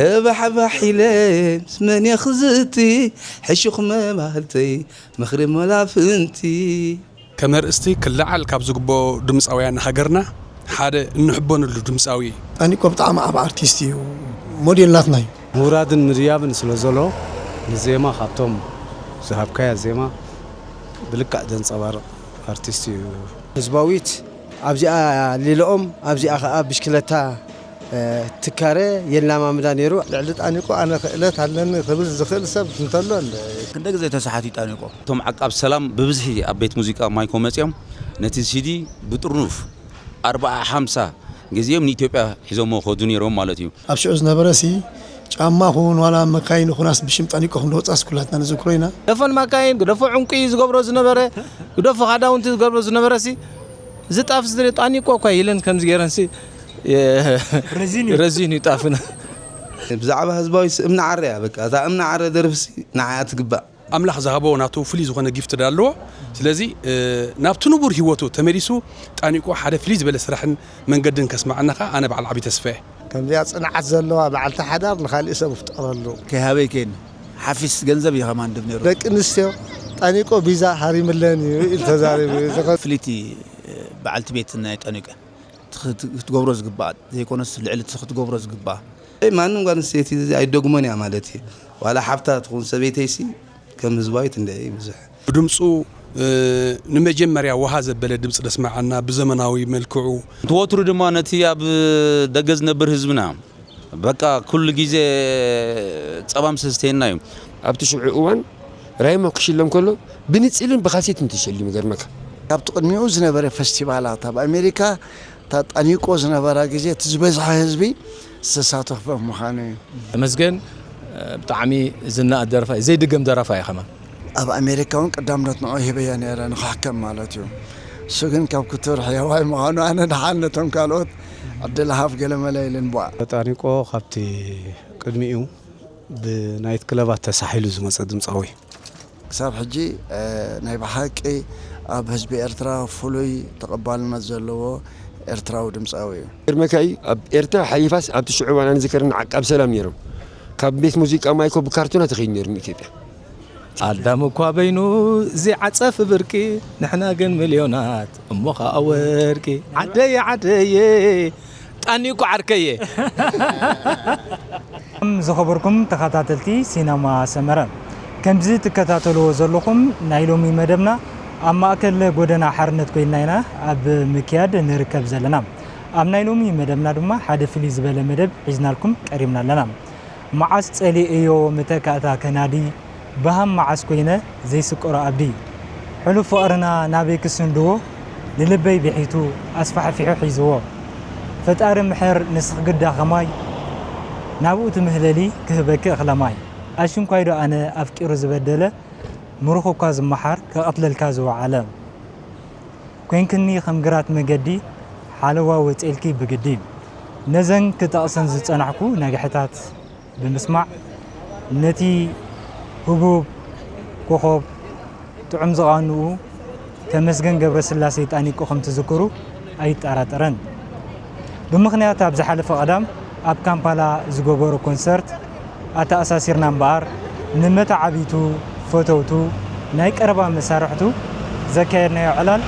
እባሕባሕ ኢለ ምስ መን እየ ክዝቲ፣ ሕሹኽ መባህልተይ ምኽሪ መላፍንቲ። ከም ኣርእስቲ ክለዓል ካብ ዝግብኦ ድምፃውያን ሃገርና ሓደ እንሕበነሉ ድምፃዊ እዩ። ጣኒቆ ብጣዕሚ ዓቢ ኣርቲስት እዩ፣ ሞዴል ናትና እዩ። ምውራድን ምድያብን ስለ ዘሎ፣ ንዜማ ካብቶም ዝሃብካያ ዜማ ብልክዕ ዘንጸባርቕ ኣርቲስት እዩ። ህዝባዊት ኣብዚኣ ሊልኦም ኣብዚኣ ኸኣ ብሽክለታ ትካረ የላማምዳ ነይሩ። ልዕሊ ጣኒቆ ኣነ ክእለት ኣለኒ ክብል ዝኽእል ሰብ እንተሎ እንደ። ክንደይ ግዜ ተሳሓት እዩ ጣኒቆ? እቶም ዓቃብ ሰላም ብብዝሒ ኣብ ቤት ሙዚቃ ማይኮ መጺኦም ነቲ ሲዲ ብጥርኑፍ ኣርብዓ ሓምሳ ግዜኦም ንኢትዮጵያ ሒዞሞ ከዱ ነይሮም ማለት እዩ። ኣብ ሽዑ ዝነበረ ሲ ጫማ ኹን ዋላ መካይን ኹናስ ብሽም ጣኒቆ ከም ዝወጻስ ኩላትና ንዝክሮ ኢና። ግደፎ ንማካይን፣ ግደፎ ዕንቁ እዩ ዝገብሮ ዝነበረ፣ ግደፎ ካዳውንቲ ዝገብሮ ዝነበረ ሲ ዝጣፍ ዝደለ ጣኒቆ እኳ ኢለን ከምዚ ገይረን ሲ ረዚን እዩ። ረዚን እዩ ጣፍና። ብዛዕባ ህዝባዊ ሲ እምኒ ዓረ እያ በቃ። እታ እምኒ ዓረ ደርፍሲ ንዓያ ትግባእ። ኣምላኽ ዝሃቦ ናቱ ፍሉይ ዝኾነ ጊፍት ዳ ኣለዎ። ስለዚ ናብቲ ንቡር ህይወቱ ተመሊሱ ጣኒቆ ሓደ ፍልይ ዝበለ ስራሕን መንገድን ከስማዓና ኸዓ ኣነ በዓል ዓብዪ ተስፋ እየ። ከምዚኣ ጽንዓት ዘለዋ በዓልቲ ሓዳር ንኻሊእ ሰብ ፍጠረሉ። ከይሃበይ ከይን ሓፊስ ገንዘብ እዩ ከማን ድብ ነይሩ። ደቂ ኣንስትዮ ጣኒቆ ቢዛ ሃሪምለን እዩ ኢሉ ተዛሪቡ እዩ። ፍልይቲ በዓልቲ ቤት ናይ ጣኒቆ ክትገብሮ ዝግባእ ዘይኮነስ ልዕሊ እቲ ክትገብሮ ዝግባእ። ማንም ጓል ኣንስተይቲ እዚ ኣይደግሞን እያ ማለት እዩ። ዋላ ሓፍታ ትኹን ሰበይተይሲ ከም ህዝባዊት እንደ ብዙሕ። ብድምፁ ንመጀመርያ ውሃ ዘበለ ድምፂ ደስማዓና ብዘመናዊ መልክዑ። እቲ ወትሩ ድማ ነቲ ኣብ ደገ ዝነብር ህዝብና በቃ ኩሉ ግዜ ጸባ ምስ ዘስተየና እዩ። ኣብቲ ሽዑ እዋን ራይሞ ክሽለም ከሎ ብንጽልን ብኻሴትን ተሸሊሙ ይገርመካ። ካብቲ ቅድሚኡ ዝነበረ ፈስቲቫላት ኣብ ኣሜሪካ እታ ጣኒቆ ዝነበራ ግዜ እቲ ዝበዝሐ ህዝቢ ዝተሳተፈ ምዃኑ እዩ። ተመስገን ብጣዕሚ ዝነኣድ ደረፋ እዩ፣ ዘይድገም ደረፋ እዩ ከማን። ኣብ ኣሜሪካ እውን ቀዳምነት ንዑ ሂበያ ነይረ ንኽሕከም ማለት እዩ። እሱ ግን ካብ ክቱር ሕያዋይ ምዃኑ ኣነ ደሓን ነቶም ካልኦት ዕድል ሃብ ገለመለ ኢልን ቧዕ። ጣኒቆ ካብቲ ቅድሚኡ ብናይት ክለባት ተሳሒሉ ዝመጸ ድምጻዊ። ክሳብ ሕጂ ናይ ብሓቂ ኣብ ህዝቢ ኤርትራ ፍሉይ ተቐባልነት ዘለዎ ኤርትራዊ ድምጻዊ እዩ። ግርመካ እዩ ኣብ ኤርትራ ሓሊፋስ ኣብቲ ሽዑ እዋን ኣነ ዝከርኒ ዓቃብ ሰላም ነይሮም። ካብ ቤት ሙዚቃ ማይኮ ብካርቱና ተኸይዱ ነይሩ ንኢትዮጵያ። ኣዳም እኳ በይኑ ዘይዓጸፍ ብርቂ፣ ንሕና ግን ሚልዮናት እሞ ኸኣ ወርቂ። ዓደየ ዓደየ ጣኒቆ ዓርከየ። ዝኸበርኩም ተኸታተልቲ ሲነማ ሰመረ፣ ከምዚ ትከታተልዎ ዘለኹም ናይ ሎሚ መደብና ኣብ ማእከል ጎደና ሓርነት ኮይንና ኢና ኣብ ምክያድ ንርከብ ዘለና። ኣብ ናይ ሎሚ መደብና ድማ ሓደ ፍልይ ዝበለ መደብ ሒዝናልኩም ቀሪብና ኣለና። መዓስ ጸሊኤዮ መተካእታ ከናዲ፣ በሃም መዓስ ኮይነ ዘይስቀሮ ኣብዲ። ሕሉፍ ፍቕርና ናበይ ክስንድዎ፣ ንልበይ ብሒቱ ኣስፋሕፊሑ ሒዝዎ። ፈጣሪ ምሕር ንስኺ ግዳ ኸማይ፣ ናብኡ ትምህለሊ ክህበኪ እኽለ ማይ። ኣሽንኳይዶ ኣነ ኣፍቂሩ ዝበደለ፣ ምሩኽ እኳ ዝመሓር ክቐትለልካ ዝወዓለ። ኮይንክኒ ከም ግራት መገዲ፣ ሓለዋ ወጼልኪ ብግዲ። ነዘን ክጠቕሰን ዝጸናሕኩ ነግሕታት ብምስማዕ፣ ነቲ ህቡብ ኮኾብ ጥዑም ዝቓንኡ ተመስገን ገብረስላሴ ጣኒቆ ከም ትዝክሩ ኣይጠራጠረን። ብምኽንያት ኣብ ዝሓለፈ ቀዳም ኣብ ካምፓላ ዝገበሮ ኮንሰርት ኣተኣሳሲርና እምበኣር፣ ንመተዓብይቱ፣ ፈተውቱ፣ ናይ ቀረባ መሳርሕቱ ዘካየድናዮ ዕላል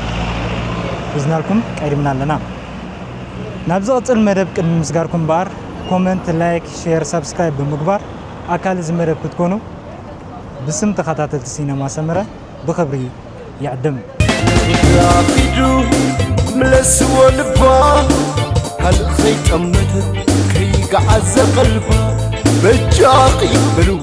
ሒዝናልኩም ቀሪብና ኣለና። ናብ ዝቕጽል መደብ ቅድሚ ምስጋርኩም እምበኣር፣ ኮመንት፣ ላይክ፣ ሼር፣ ሳብስክራይብ ብምግባር ኣካል እዚ መደብ ክትኮኑ ብስም ተኸታተልቲ ሲነማ ሰመረ ብኽብሪ ይዕድም። ኪዱ ምለስዎ ልባ፣ ካልእ ከይጠመተ ከይገዓዘ ቀልባ፣ በጃኺ በልዎ።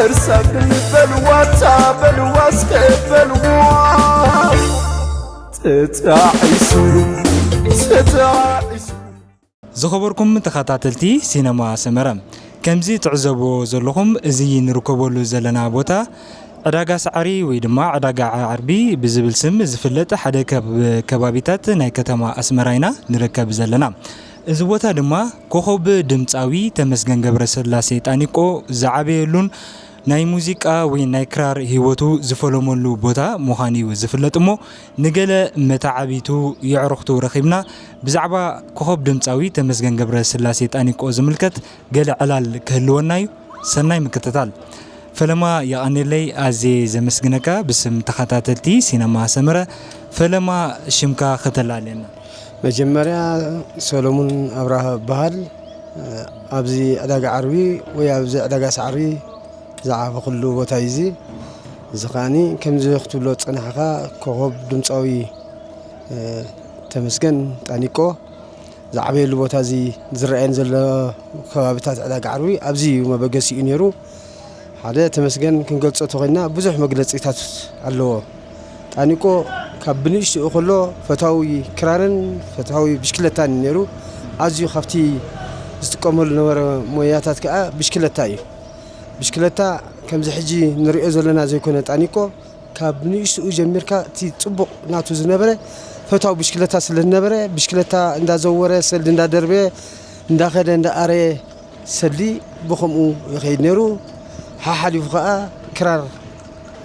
እርሳብን በልዋታ በልዋ እስከ በልዋ ተጣዒሱ ተጣዒሱ። ዝኸበርኩም ተኸታተልቲ ሲነማ ሰመረ፣ ከምዚ ትዕዘብዎ ዘለኹም፣ እዚ ንርከበሉ ዘለና ቦታ ዕዳጋ ሳዕሪ ወይ ድማ ዕዳጋ ዓርቢ ብዝብል ስም ዝፍለጥ ሓደ ካብ ከባቢታት ናይ ከተማ ኣስመራ ኢና ንርከብ ዘለና። እዚ ቦታ ድማ ኮኸብ ድምፃዊ ተመስገን ገብረስላሴ ጣኒቆ ዝዓበየሉን ናይ ሙዚቃ ወይ ናይ ክራር ህይወቱ ዝፈለመሉ ቦታ ምዃኑ እዩ ዝፍለጥ። እሞ ንገለ መተዓቢቱ የዕሩኽቱ ረኺብና ብዛዕባ ኮኸብ ድምፃዊ ተመስገን ገብረስላሴ ጣኒቆ ዝምልከት ገለ ዕላል ክህልወና እዩ። ሰናይ ምክትታል። ፈለማ የቐኔለይ፣ ኣዜ ዘመስግነካ ብስም ተኸታተልቲ ሲነማ ሰመረ። ፈለማ ሽምካ ከተላልየና። መጀመርያ ሰሎሙን ኣብርሃ እበሃል። ኣብዚ ዕዳጋ ዓርቢ ወይ ኣብዚ ዕዳጋ ሳዕሪ ዝዓበኹሉ ቦታ እዩ እዚ። እዚ ከኣኒ ከምዚ ክትብሎ ዝጸናሕካ ኮኸብ ድምጻዊ፣ እ፣ ተመስገን ጣኒቆ ዝዓበየሉ ቦታ እዚ ዝረኣየን ዘሎ ከባቢታት ዕዳጋ ዓርቢ ኣብዚ እዩ መበገሲኡ ነይሩ። ሓደ ተመስገን ክንገልጾ ተኾይንና ብዙሕ መግለጺታት ኣለዎ። ጣኒቆ ካብ ብንእሽትኡ ከሎ ፈታዊ ክራርን ፈታዊ ብሽክለታን እዩ ነይሩ። ኣዝዩ ካብቲ ዝጥቀመሉ ነበረ ሞያታት ከኣ ብሽክለታ እዩ። ብሽክለታ ከምዚ ሕጂ ንሪኦ ዘለና ዘይኮነ ጣኒቆ ካብ ንእሽትኡ ጀሚርካ እቲ ጽቡቕ ናቱ ዝነበረ ፈታዊ ብሽክለታ ስለ ዝነበረ ብሽክለታ እንዳዘወረ ሰልዲ እንዳደርበ እንዳኸደ እንዳኣረየ ሰልዲ ብኸምኡ ይኸይድ ነይሩ። ሓሓሊፉ ከኣ ክራር፣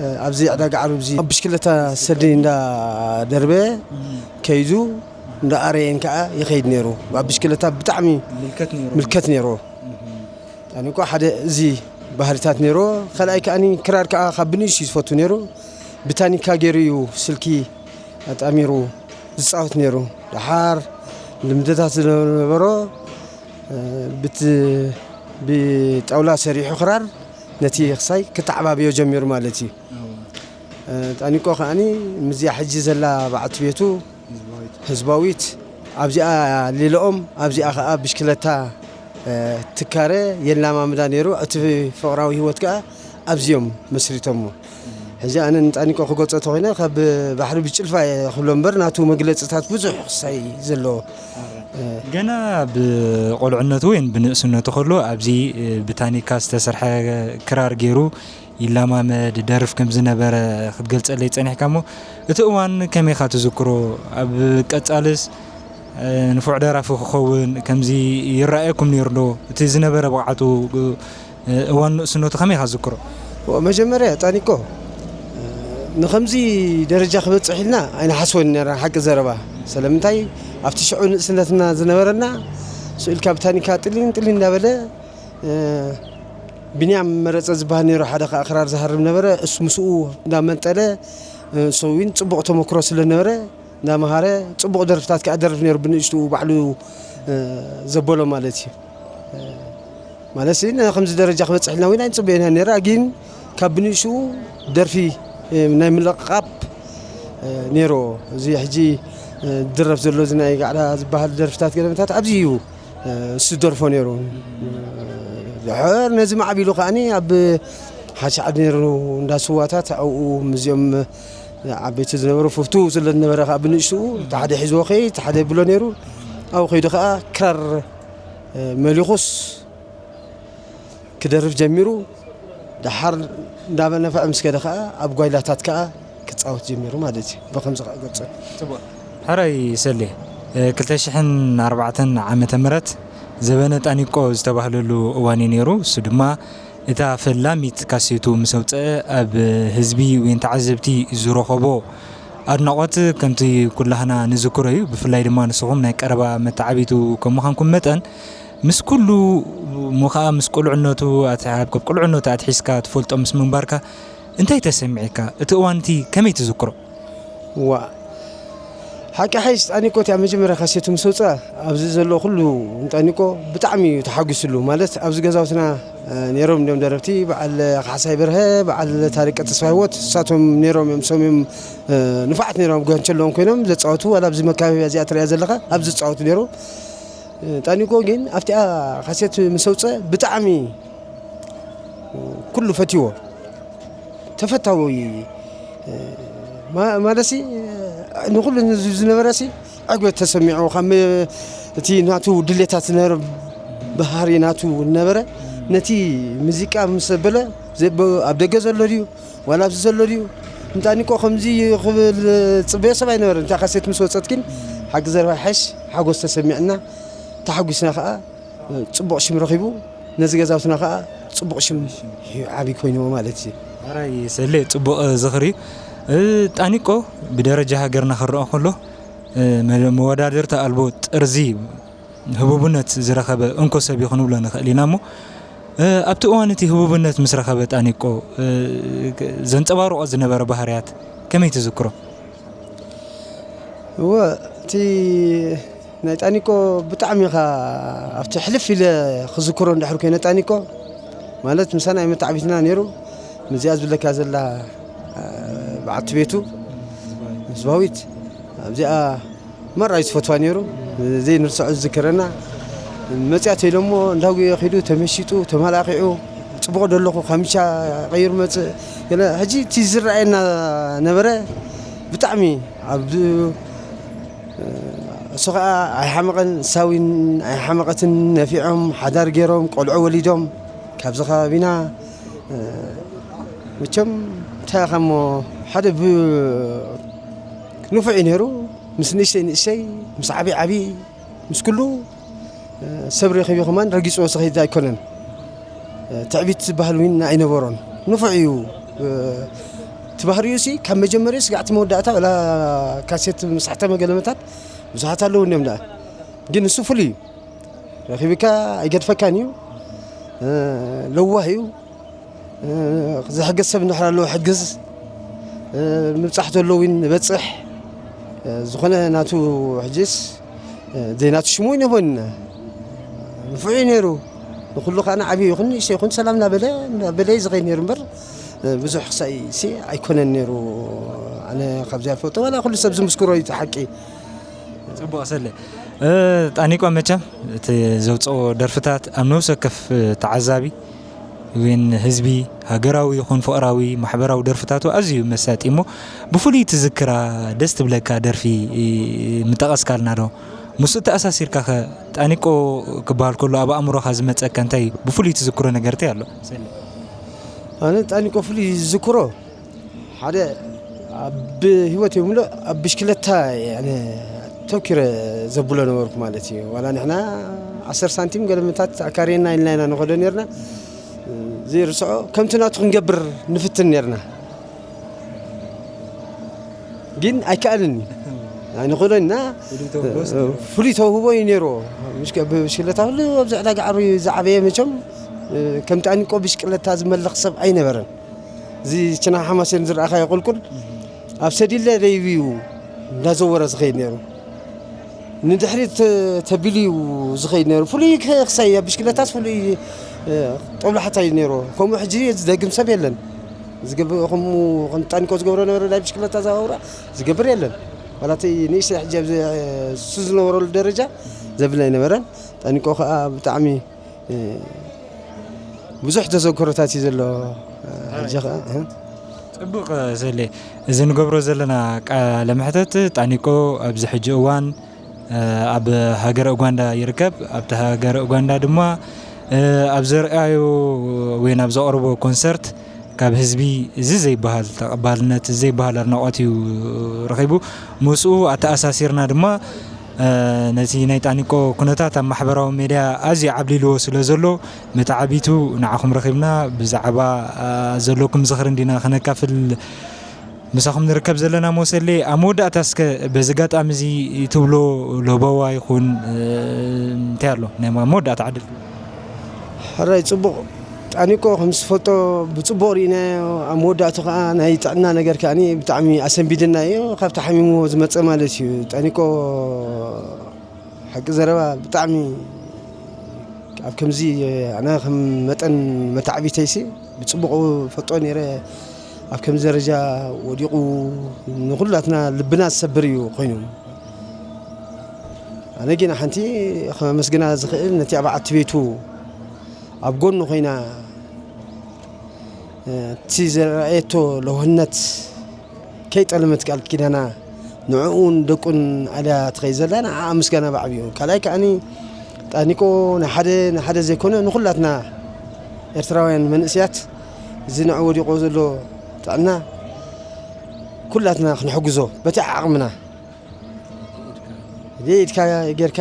እ፣ ኣብዚ ዕዳጋ ዓርቢ ኣብዚ ኣብ ብሽክለታ ሰልዲ እንዳደርበ ከይዱ እንዳኣረየን ከኣ ይኸይድ ነይሩ። ኣብ ብሽክለታ ብጣዕሚ ምልከት ነይሩ። ምልከት ነይሩ። ጣኒቆ ሓደ እዚ ባህልታት ነይሩ። ካልኣይ ከኣኒ ክራር ከኣ ካብ ብንእሽቱ እዩ ዝፈቱ ነይሩ። ብታኒካ ገይሩ እዩ ስልኪ ኣጣሚሩ ዝጻወት ነይሩ። ደሓር ልምድታት ዝነበሮ፣ እ፣ ብት-፣ ብጣውላ ሰሪሑ ክራር ነቲ ክሳይ ክተዓባብዮ ጀሚሩ ማለት እዩ። እ፣ ጣኒቆ ከኣኒ ምስዚኣ ሕጂ ዘላ በዓልቲ ቤቱ ህዝባዊት ኣብዚኣ ሌላኦም ኣብዚኣ ከኣ ብሽክለታ፣ እ፣ ትካረ የላማምዳ ነይሩ። እቲ ፍቕራዊ ህይወት ከኣ ኣብዚኦም መስሪቶሞ። ሕጂ ኣነ ንጣኒቆ ክገልጾ ተኾይነ ካብ ባሕሪ ብጭልፋ እየ ክብሎ እምበር ናቱ መግለጽታት ብዙሕ ክሳይ ዘለዎ። እ፣ ገና ብቆልዕነቱ ወይ ብንእስነቱ ከሎ ኣብዚ፣ እ፣ ብታኒካ ዝተሰርሐ ክራር ገይሩ ይለማመድ፣ ይደርፍ ከም ዝነበረ ክትገልጸለይ ጸኒሕካ እሞ፣ እቲ እዋን ከመይ ኢኻ ትዝክሮ? ኣብ ቀጻልስ፣ እ፣ ንፉዕ ደራፊ ክኸውን ከምዚ ይረኣየኩም ነይሩ ዶ? እቲ ዝነበረ ብቕዓቱ፣ እ፣ እዋን ንእስነቱ ከመይ ኢኻ ትዝክሮ? ዎ፣ መጀመርያ ጣኒቆ፣ እ፣ ንኸምዚ ደረጃ ክበጽሕ ኢልና ኣይንሓስቦን ነርና፣ ሓቂ ዘረባ። ስለምንታይ ኣብቲ ሽዑ ንእስነትና ዝነበረና ስኡ ኢልካ ብታኒካ ጥሊን ጥሊን እንዳበለ እ፣ ቢንያም መረጸ ዝበሃል ነይሩ፣ ሓደ ከኣ ክራር ዝሃርም ነበረ። እሱ ምስኡ እንዳመንጠለ፣ እ፣ ሰዊን ጽቡቕ ተመክሮ ስለ ነበረ፣ እንዳመሃረ ጽቡቕ ደርፍታት ከኣ ደርፍ ነይሩ፣ ብንእሽትኡ ባዕሉ፣ እ፣ ዘበሎ ማለት እዩ። እ፣ ማለት ሲ፣ ን-፣ ከምዚ ደረጃ ክበጽሕ ኢልና እውን ኣይንጽበዮን ነይራ፣ ግን ካብ ብንእሽትኡ ደርፊ፣ እ፣ ናይ ምልቕቓብ፣ እ፣ ነይሩ። እዚ ሕጂ፣ እ፣ ዝድረፍ ዘሎ እዚ ናይ ጋዕዳ ዝበሃል ደርፍታት ገለመታት ኣብዚ እዩ። እሱ ደርፎ ነይሩ። ድሕር ነዚ ማዕቢሉ ከኣኒ ኣብ ሓሻዕድ ነይሩ እንዳ ስዋታት ኣብኡ ምስዚኦም ዓበይቲ ዝነበሩ ፍፍቱ ስለ ዝነበረ ከኣ ብንእሽትኡ እቲ ሓደ ሒዝዎ ከይድ፣ እቲ ሓደ ይብሎ ነይሩ። ኣብኡ ከይዱ ከኣ ክራር መሊኹስ ክደርፍ ጀሚሩ። ደሓር እንዳበነፈዐ ምስ ከደ ከኣ ኣብ ጓይላታት ከኣ ክጻወት ጀሚሩ ማለት እዩ። ብኸምዚ ከኣ ገልጾ። ጽቡቕ። ሕራይ ሰሌ፣ እ፣ ክልተ ሽሕን ኣርባዕተን ዓመተ ምህረት ዘበነ ጣኒቆ ዝተባህለሉ እዋን እዩ ነይሩ። እሱ ድማ እታ ፈላሚት ካሴቱ ምስ ኣውጽአ ኣብ ህዝቢ ወይ ተዓዘብቲ ዝረኸቦ ኣድናቖት ከምቲ ኩላህና ንዝክሮ እዩ። ብፍላይ ድማ ንስኹም ናይ ቀረባ መተዓቢቱ ከም ምዃንኩም መጠን ምስ ኩሉ እሞ ኸኣ ምስ ቁልዕነቱ ኣት-፣ ኣብ ቁልዕነቱ ኣትሒዝካ ትፈልጦ ምስ ምንባርካ እንታይ ተሰሚዕካ? እቲ እዋን እቲ ከመይ ትዝክሮ? ዋ፣ ሓቂ ሓይሽ ጣኒቆ እቲኣ መጀመርያ ካሴቱ ምስ ኣውጽኣ ኣብዚ ዘሎ ኩሉ ንጣኒቆ ብጣዕሚ እዩ ተሓጒስሉ። ማለት ኣብዚ ገዛውትና፣ እ፣ ነይሮም እንዲዮም ደረፍቲ፣ በዓል ካሕሳይ በርሀ፣ በዓል ታሪቀ ተስፋ ህይወት፣ ንሳቶም ነይሮም እዮም፣ እሶም እዮም፣ እ፣ ንፉዓት ነይሮም፣ ኣብ ጓንቸለኦም ኮይኖም ዘጻወቱ፣ ዋላ ኣብዚ መካበብያ እዚኣ ትሪኣ ዘለኻ ኣብዚ ዝጻወቱ ነይሮም። ጣኒቆ ግን ኣብቲኣ ካሴት ምስ ኣውፀ ብጣዕሚ ኩሉ ፈትዎ ተፈታዊ ማ- ማለትሲ ንኩሉ ዝነበረሲ ዕግበት ተሰሚዑ ካብ እቲ ናቱ ድሌታት ዝነበረ ባህሪ ናቱ ነበረ። ነቲ ሙዚቃ ምስ በለ ኣብ ደገ ዘሎ ድዩ ዋላ ኣብዚ ዘሎ ድዩ ንጣኒቆ ከምዚ ክብል ፅበዮ ሰብ ኣይነበረ። እታ ካሴት ምስ ወፀት ግን ሓቂ ዘረባ ሓሽ ሓጎስ ተሰሚዕና ተሓጒስና ከዓ ፅቡቕ ሽም ረኺቡ ነዚ ገዛውትና ከዓ ፅቡቕ ሽም ዓብይ ኮይንዎ ማለት እዩ። ራይ ሰሌ ፅቡቕ ዝኽሪ እዩ። ጣኒቆ ብደረጃ ሃገርና ክረአ ከሎ መወዳድርቲ ኣልቦ ጥርዚ ህቡብነት ዝረኸበ እንኮ ሰብ እዩ ክንብሎ ንኽእል ኢና እሞ ኣብቲ እዋን እቲ ህቡብነት ምስ ረኸበ ጣኒቆ ዘንፀባርቆ ዝነበረ ባህርያት ከመይ ትዝክሮ? እወ እቲ ናይ ጣኒቆ ብጣዕሚ ኢኻ ኣብቲ ሕልፍ ኢለ ክዝክሮ እንድሕር ኮይነ ጣኒቆ ማለት ምሳና ኣይመተዓቢትና ነይሩ። ምዚኣ ዝብለካ ዘላ በዓልቲ ቤቱ ህዝባዊት ኣብዚኣ መራይ ዝፈትዋ ነይሩ። ዘይንርሰዖ ዝዝክረና መፅያ ተይሎሞ እንዳጉየ ኪዱ ተመሺጡ ተመላኪዑ ፅቡቕ ደለኹ ካምቻ ቀይሩ መፅእ ገለ ሕጂ እቲ ዝረኣየና ነበረ ብጣዕሚ ኣብ እሱ ከዓ ኣይሓመቐን እሳዊን ኣይሓመቐትን ነፊዖም ሓዳር ገይሮም ቆልዑ ወሊዶም ካብዚ ከባቢና መቸም እንታይ ኢኻ እሞ ሓደ ንፉዕ እዩ ነይሩ ምስ ንእሽተይ ንእሽተይ ምስ ዓብይ ዓብይ ምስ ኩሉ ሰብ ረኺቡ ከማን ረጊፅዎ ዝኸይድ ኣይኮነን። ትዕቢት ዝበሃል እውን ኣይነበሮን። ንፉዕ እዩ እቲ ባህሪኡ ሲ ካብ መጀመርያ ስጋዕቲ መወዳእታ ወላ ካሴት ምስ ሓተመ ገለመታት ብዙሓት ኣለዉ እዮም ደኣ ግን ንሱ ፍሉይ እዩ። ረኺብካ ኣይገድፈካን እዩ። ለዋህ እዩ። ዝሕግዝ ሰብ እንድሕር ኣለዎ ሕግዝ ምብፃሕ ዘሎ እውን ንበፅሕ ዝኾነ ናቱ ሕጅስ ዘይናቱ ሽሙ ይንኾን ንፉዕ እዩ ነይሩ ንኩሉ ከዓ ንዓብዪ ይኹን ንእሽተ ይኹን ሰላም እናበለ እናበለ እዩ ዝኸይድ ነይሩ እምበር ብዙሕ ክሳይ ሲ ኣይኮነን ነይሩ ኣነ ካብዚኣ ዝፈልጦ ዋላ ኩሉ ሰብ ዝምስክሮ እዩ እቲ ሓቂ ፅቡቕ ሰለ ጣኒቆ መቸም እቲ ዘውፅኦ ደርፍታት ኣብ ነብሲ ወከፍ ተዓዛቢ ወይን ህዝቢ ሃገራዊ ይኹን ፍቕራዊ ማሕበራዊ ደርፍታቱ ኣዝዩ መሳጢ እሞ ብፍሉይ ትዝክራ ደስ ትብለካ ደርፊ ምጠቐስካልና ዶ? ምስኡ ተኣሳሲርካ ኸ ጣኒቆ ክበሃል ከሎ ኣብ ኣእምሮኻ ዝመፀካ እንታይ ብፍሉይ ትዝክሮ ነገር እንታይ ኣሎ? ኣነ ጣኒቆ ፍሉይ ዝዝክሮ ሓደ ኣብ ህይወት የምሎ ኣብ ብሽክለታ ተኪረ ዘብሎ ነበርኩ ማለት እዩ ዋላ ንሕና ዓሰር ሳንቲም ገለመታት ኣካርየና ኢልና ኢና ንኸዶ ነርና ዘይርስዖ ከምቲ ናቱ ክንገብር ንፍትን ነርና ግን ኣይከኣልን ንኸዶ ኢና ፍሉይ ተውህቦ እዩ ነይርዎ ብሽክለታ ኩሉ ኣብዚ ዕዳጋ ዓርቢ ዝዓበየ መቸም ከም ጣኒቆ ብሽክለታ ዝመልኽ ሰብ ኣይነበረን እዚ ችና ሓማሴን ዝረኣኻዮ ቁልቁል ኣብ ሰዲለ ደይቡ እዩ እንዳዘወረ ዝኸይድ ነይሩ ንድሕሪት ተቢሉ እዩ ዝኸይድ ነይሩ ፍሉይ ክሳይ ኣብ ብሽክለታስ ፍሉይ ጦብላሕታ እዩ ነይሩ ከምኡ ሕጂ ዝደግም ሰብ የለን ዝገብር ከምኡ ጣኒቆ ዝገብሮ ነበረ ናይ ብሽክለታ ዘዋውራ ዝገብር የለን ዋላ እቲ ንእሽተይ ሕጂ ኣብዚ እሱ ዝነበረሉ ደረጃ ዘብል ኣይነበረን ጣኒቆ ከዓ ብጣዕሚ ብዙሕ ተዘክሮታት እዩ ዘሎ ሕጂ ከዓ ፅቡቕ ሰሌ እዚ ንገብሮ ዘለና ቃለ መሕተት ጣኒቆ ኣብዚ ሕጂ እዋን ኣብ ሃገረ ኡጋንዳ ይርከብ ኣብቲ ሃገረ ኡጋንዳ ድማ ኣብ ዘርኣዮ ወይ ናብ ዘቕርቦ ኮንሰርት ካብ ህዝቢ እዚ ዘይበሃል ተቐባልነት እዚ ዘይበሃል ኣድናቖት እዩ ረኺቡ ምስኡ ኣተኣሳሲርና ድማ ነቲ ናይ ጣኒቆ ኩነታት ኣብ ማሕበራዊ ሜድያ ኣዝዩ ዓብሊልዎ ስለ ዘሎ መተዓቢቱ ንዓኹም ረኺብና ብዛዕባ ዘለኩም ዝኽሪ እንዲና ከነካፍል ምሳኹም ንርከብ ዘለና ሞሰሌ ኣብ መወዳእታ እስከ በዚ ጋጣሚ እዚ ትብሎ ለበዋ ይኹን እንታይ ኣሎ ናይ መወዳእታ ዕድል ሕራይ ፅቡቕ ጣኒቆ ከም ዝፈልጦ ብፅቡቕ ርኢናዮ ኣብ መወዳእቱ ከዓ ናይ ጥዕና ነገር ከዓ ብጣዕሚ ኣሰንቢድና እዩ ካብቲ ሓሚምዎ ዝመፀ ማለት እዩ ጣኒቆ ሓቂ ዘረባ ብጣዕሚ ኣብ ከምዚ ኣነ ከም መጠን መተዓቢተይሲ ብፅቡቕ ፈልጦ ነይረ ኣብ ከምዚ ደረጃ ወዲቑ ንኩላትና ልብና ዝሰብር እዩ ኮይኑ ኣነ ግን ሓንቲ ከመስግና ዝኽእል ነቲ ኣብ ዓቲ ቤቱ ኣብ ጎኑ ኮይና እቲ ዘርኣየቶ ለውህነት ከይጠለመት ቃል ኪዳና ንዕኡን ደቁን ኣልያ ትኸይድ ዘላ ንዓኣ ምስጋና ብዓብዩ። ካልኣይ ከዓኒ ጣኒቆ ንሓደ ንሓደ ዘይኮነ ንኹላትና ኤርትራውያን መንእስያት እዚ ንዑ ወዲቆ ዘሎ ጥዕና ኩላትና ክንሕግዞ በቲ ዓቕምና ኢድካ ጌርካ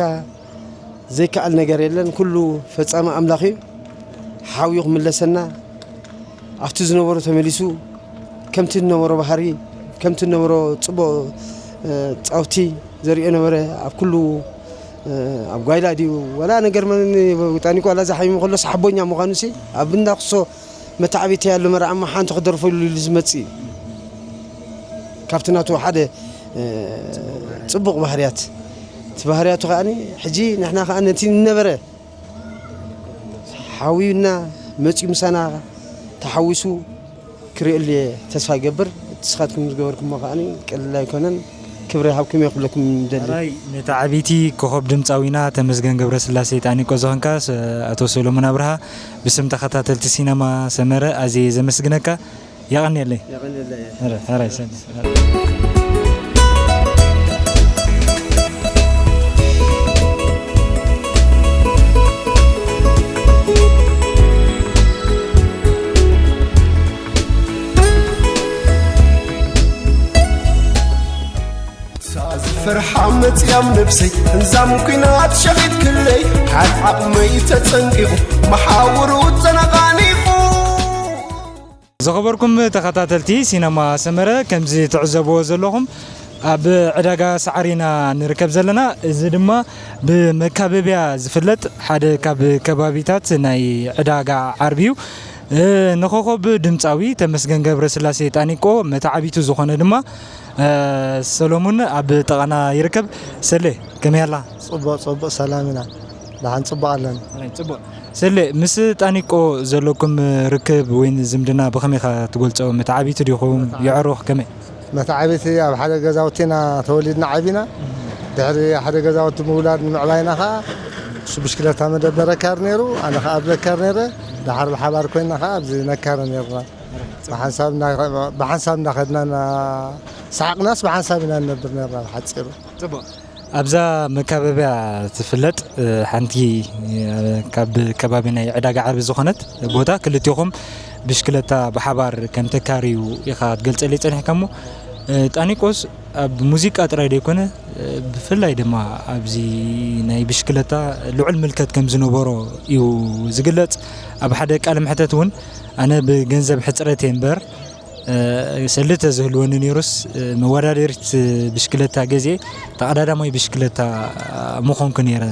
ዘይከኣል ነገር የለን። ኩሉ ፈጻሚ ኣምላኽ እዩ። ሓውዩ ክምለሰና ኣብቲ ዝነበሮ ተመሊሱ ከምቲ ዝነበሮ ባህሪ ከምቲ ዝነበሮ ጽቡቕ እ፣ ጻውቲ ዘርእዮ ነበረ። ኣብ ኩሉ እ፣ ኣብ ጓይላ ድዩ ወላ ነገር መን ጣኒቆ ዋላ ዝሓሚሙ ከሎ ሳሕቦኛ ምዃኑ ሲ ኣብ እንዳክሶ መታዕቢቲ ያሉ መርዓ እሞ ሓንቲ ክደርፈሉ ኢሉ ዝመጽእ እዩ። ካብቲ ናቱ ሓደ እ፣ ጽቡቕ ባህርያት እቲ ባህርያቱ ከዓኒ ሕጂ ንሕና ከኣ ነቲ ነበረ ሓውዩና መጺኡ ምሳና ተሓዊሱ ክርእየሉ እየ ተስፋ ይገብር። እቲ ንስኻትኩም ዝገበርኩሞ ከዓኒ ቀሊል ኣይኮነን። ክብሪ ይሃብኩም እየ ክብለኩም ደሊ። ራይ ነቲ ዓቢይቲ ኮኸብ ድምፃዊና ተመስገን ገብረስላሴ ጣኒቆ ዝኾንካ ስ-፣ ኣቶ ሰሎሞን ኣብርሃ ብስም ተኸታተልቲ ሲነማ ሰመረ ኣዝየ ዘመስግነካ። የቐንየለይ። የቐንየለይ። ኧረ፣ ኧረ፣ ይሰኒ። ሳዚ ፍርሓ መጽያም ነብሰይ እንዛም ኩናት ሸኺት ክለይ ሓድ ዓቕመይ ተጸንቂቑ መሓውሩ ተነቓኒቑ። ዝኸበርኩም ተኸታተልቲ ሲነማ ሰመረ፣ ከምዚ ትዕዘብዎ ዘለኹም ኣብ ዕዳጋ ሳዕሪ ኢና ንርከብ ዘለና። እዚ ድማ ብመካበብያ ዝፍለጥ ሓደ ካብ ከባቢታት ናይ ዕዳጋ ዓርቢ እዩ። እ፣ ንኾኾብ ድምፃዊ ተመስገን ገብረስላሴ ጣኒቆ መተዓቢቱ ዝኾነ ድማ እ፣ ሰሎሙን ኣብ ጥቓና ይርከብ። ሰሌ፣ ከመይ ኣላ? ጽቡቕ፣ ጽቡቕ፣ ሰላም ኢና። ደሓን ጽቡቕ ኣለና። ኣይ፣ ጽቡቕ። ሰሌ፣ ምስ ጣኒቆ ዘለኩም ርክብ ወይ ዝምድና ብኸመይ ኢኻ ትገልጾ? መተዓቢቱ ዲኹም? የዕሩኽ ከመይ? መተዓቢቲ ኣብ ሓደ ገዛውቲ ኢና ተወሊድና ዓቢና። ድሕሪ ሓደ ገዛውቲ ምውላድ ንምዕባይና ኸኣ እሱ ብሽክለታ መደበር ነካር ነይሩ፣ ኣነ ኸኣ ኣብ ነካር ነይረ። ደሓር ብሓባር ኮይንና ኸኣ ኣብዚ ነካር ነርና። ብሓንሳብ እንዳ-፣ ብሓንሳብ እንዳኸድና እና-፣ ሰሓቕናስ ብሓንሳብ ኢና ንነብር ነርና ብሓጺሩ። ጽቡቕ። ኣብዛ መካበብያ ትፍለጥ፣ እ፣ ሓንቲ፣ እ፣ ካብ ከባቢ ናይ ዕዳጋ ዓርቢ ዝኾነት ቦታ ክልቴኹም ብሽክለታ ብሓባር ከም ተካርዩ ኢኻ ትገልጸለይ ጸኒሕካ እሞ፣ እ፣ ጣኒቆስ ኣብ ሙዚቃ ጥራይ ዘይኮነ፣ እ፣ ብፍላይ ድማ ኣብዚ ናይ ብሽክለታ ልዑል ምልከት ከም ዝነበሮ እዩ ዝግለጽ። ኣብ ሓደ ቃለ መሕተት እውን ኣነ ብገንዘብ ሕጽረት እየ እምበር፣ እ፣ ሰልዲ ተዝህልወኒ ነይሩስ፣ እ፣ መወዳደሪት ብሽክለታ ገዜ ተቐዳዳማይ ብሽክለታ ምኾንኩ ነይረ፣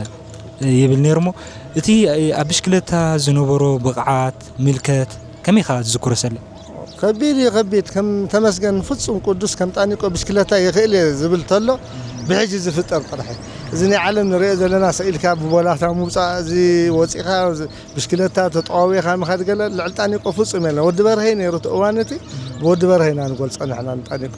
እ፣ ይብል ነይሩ። እሞ እቲ፣ እ፣ ኣብ ብሽክለታ ዝነበሮ ብቕዓት፣ ምልከት ከመይ ኢኻ ትዝክሮ ሰሌ? ከቢድ እዩ፣ ከቢድ። ከም ተመስገን ፍጹም ቅዱስ ከም ጣኒቆ ብሽክለታ ይኽእል እየ ዝብል ተሎ ብሕጂ ዝፍጠር ጥራሕ እዩ። እዚ ናይ ዓለም ንሪኦ ዘለና ሰኢልካ ብቦላታ ምውጻእ፣ እዚ ወጺኻ፣ እዚ ብሽክለታ ተጠዋዊኻ ምኻድ ገለ ልዕሊ ጣኒቆ ፍጹም የለን። ወዲ በርሀ እዩ ነይሩ እቲ እዋን እቲ፣ ብወዲ በርሀ ኢና ንገልጾ ንሕና ንጣኒቆ።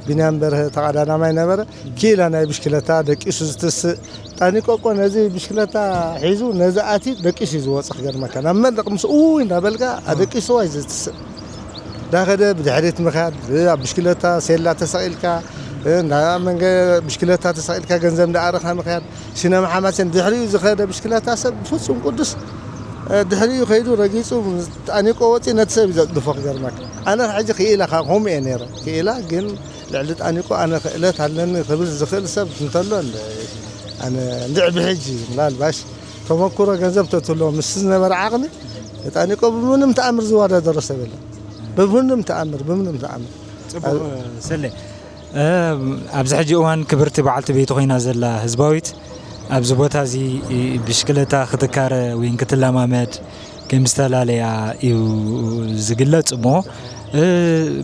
ቢንያም በርሀ ተቐዳዳማይ ነበረ። ኪኢላ ናይ ብሽክለታ ደቂሱ ዝትስእ። ጣኒቆ እኮ ነዚ ብሽክለታ ሒዙ ነዚ ኣትዩ ደቂሱ እዩ ዝወጽእ ክገርመካ። ናብ መድረቕ ምስ እውይ እንዳበልካ ኣደቂስዎ እዩ ዝትስእ። እንዳኸደ ብድሕሪት ምኻድ፣ ኣብ ብሽክለታ ሴላ ተሰቒልካ፣ እንዳ መንገ-፣ ብሽክለታ ተሰቒልካ ገንዘብ እንዳኣረኻ ምኻድ። ሲነማ ሓማሴን ድሕሪኡ ዝኸደ ብሽክለታ ሰብ ፍጹም ቅዱስ፣ እ፣ ድሕሪኡ ከይዱ ረጊጹ ጣኒቆ ወጺኡ ነቲ ሰብ እዩ ዘጽድፎ ክገርመካ። ኣነ ሕጂ ክኢላ ካብ ከምኡ እየ ነይረ። ክኢላ ግን ልዕሊ ጣኒቆ ኣነ ክእለት ኣለኒ ክብል ዝኽእል ሰብ እንተሎ እንደ-፣ ኣነ እንድዒ ብሕጂ ምናልባሽ ተመኩሮ ገንዘብ ተትህልዎ ምስ ዝነበረ ዓቕሚ ንጣኒቆ ብምንም ተኣምር ዝወዳደሮ ሰብ የለን። ብምንም ተኣምር፣ ብምንም ተኣምር። ጽቡቕ ሰሌ። እ፣ ኣብዚ ሕጂ እዋን ክብርቲ በዓልቲ ቤት ኮይና ዘላ ህዝባዊት ኣብዚ ቦታ እዚ ብሽክለታ ክትካረ ወይ ክትለማመድ ከም ዝተላለያ እዩ ዝግለጽ እሞ፣ እ፣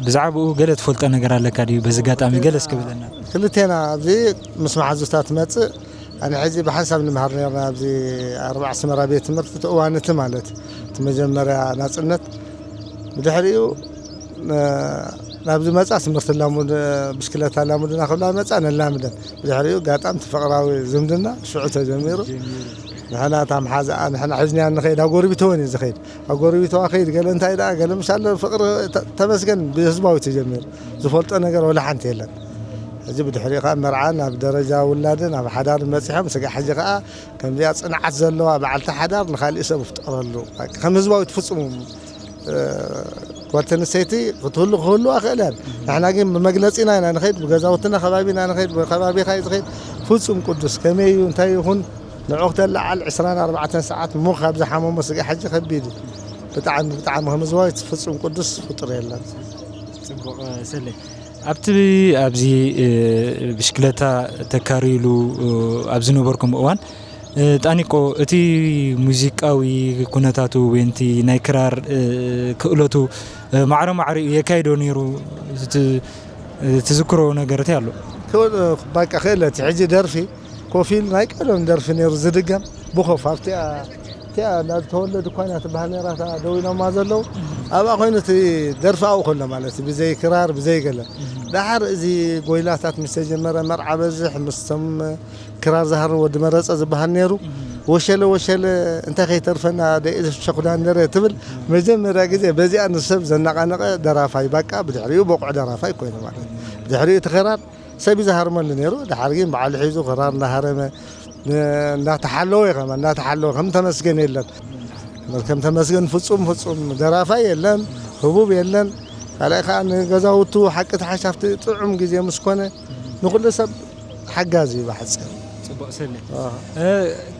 ብዛዕባኡ ገለ ትፈልጦ ነገር ኣለካ ድዩ? በዚ ኣጋጣሚ ገለ እስኪ በለና። ክልቴና ኣብዚ ምስ መሓዙታ ትመጽእ፣ ኣነ ሕዚ ብሓንሳብ ንምሃር ነርና ኣብዚ ኣርባዕ ኣስመራ ቤት ትምህርቲ እቲ እዋን እቲ ማለት እቲ መጀመርያ ናጽነት። ብድሕሪኡ እ፣ ናብዚ መጻ ትምህርቲ ላሙድ-፣ ብሽክለታ ላሙድና ክብላ መጻ ነላምደን። ብድሕሪኡ ኣጋጣሚ እቲ ፍቕራዊ ዝምድና ሽዑ ተጀሚሩ። ንሕና እታ መሓዛኣ ንሕና ሒዝናያ ንኸይድ፣ ኣብ ጎረቢትወን እዩ ዝኸይድ። ኣብ ጎረቢትዋ ከይድ፣ ገለ እንታይ ደኣ፣ ገለ ምሻለ ፍቕሪ ተ-፣ ተመስገን ብህዝባዊ ተጀሚሩ። ዝፈልጦ ነገር ወላ ሓንቲ የለን። ሕጂ ብድሕሪኡ ከኣ መርዓ ናብ ደረጃ ውላድን ኣብ ሓዳር በጺሖም፣ ስጋዕ ሕጂ ከኣ ከምዚኣ ጽንዓት ዘለዋ በዓልቲ ሓዳር ንኻሊእ ሰብ ይፍጠረሉ። በቃ ከም ህዝባዊት ፍጹም፣ እ፣ ጓል ኣንስተይቲ ክትህሉ ክህልዋ ክእል እየን። ንሕና ግን ብመግለጺና ኢና ንኸይድ፣ ብገዛውትና ከባቢና ንኸይድ፣ ብከባቢኻ እዩ ዝኸይድ። ፍጹም ቅዱስ ከመይ እዩ እንታይ ይኹን ንዑ ክተለዓል ዕስራን ኣርባዕተን ሰዓት ሙኽ ካብ ዝሓመሞ ስጋዕ ሕጂ ከቢድ እዩ። ብጣዕሚ፣ ብጣዕሚ ከም ህዝባዊት ፍጹም ቅዱስ ፍጡር የለን። ጽቡቕ፣ ሰለይ። ኣብቲ፣ ኣብዚ፣ እ፣ ብሽክለታ ተካርዩሉ፣ እ፣ ኣብ ዝነበርኩም እዋን፣ እ፣ ጣኒቆ፣ እቲ ሙዚቃዊ ኩነታቱ ወይ እቲ ናይ ክራር፣ እ፣ ክእለቱ፣ እ፣ ማዕረ ማዕሪኡ የካይዶ ነይሩ፣ እቲ፣ እ፣ ትዝክሮ ነገር እንታይ ኣሎ? ክእል-፣ በቃ ክእለት፣ ሕጂ ደርፊ ኮፍ ኢሉ ናይ ቀደም ደርፊ ነይሩ ዝድገም ብኾፍ ኣብቲኣ እቲኣ እንዳ ተወልደ ድኳን እያ ትበሃል ነይራ፣ እታ ደው ኢሎማ ዘለዉ። ኣብኣ ኮይኑ እቲ ደርፊ ኣብኡ ከሎ ማለት እዩ፣ ብዘይ ክራር፣ ብዘይ ገለ። ደሓር እዚ ጎይላታት ምስ ተጀመረ፣ መርዓ በዝሕ፣ ምስቶም ክራር ዝሃርን ወዲ መረጸ ዝበሃል ነይሩ። ወሸለ፣ ወሸለ፣ እንታይ ከይተርፈና ደቂ ሸኹዳን ነረ ትብል። መጀመርያ ግዜ በዚኣ ንሰብ ዘነቓነቐ ደራፋይ፣ በቃ ብድሕሪኡ በቑዕ ደራፋይ ኮይኑ ማለት እዩ። ብድሕሪኡ እቲ ክራር ሰብ እዩ ዝሃርመሉ ነይሩ። ደሓር ግን ባዕሉ ሒዙ ክራር እናሃረመ፣ ን-፣ እናተሓለወ እዩ ከማን፣ እናተሓለወ ከም ተመስገን የለን። ከም ተመስገን ፍጹም፣ ፍጹም ደራፋይ የለን፣ ህቡብ የለን። ካልኣይ ከኣ ንገዛውቱ ሓቂ ተሓሻፍቲ ጥዑም ግዜ ምስ ኮነ ንኹሉ ሰብ ሓጋዚ እዩ ብሓጺር። ጽቡቕ ሰለ። ኣዎ። እ፣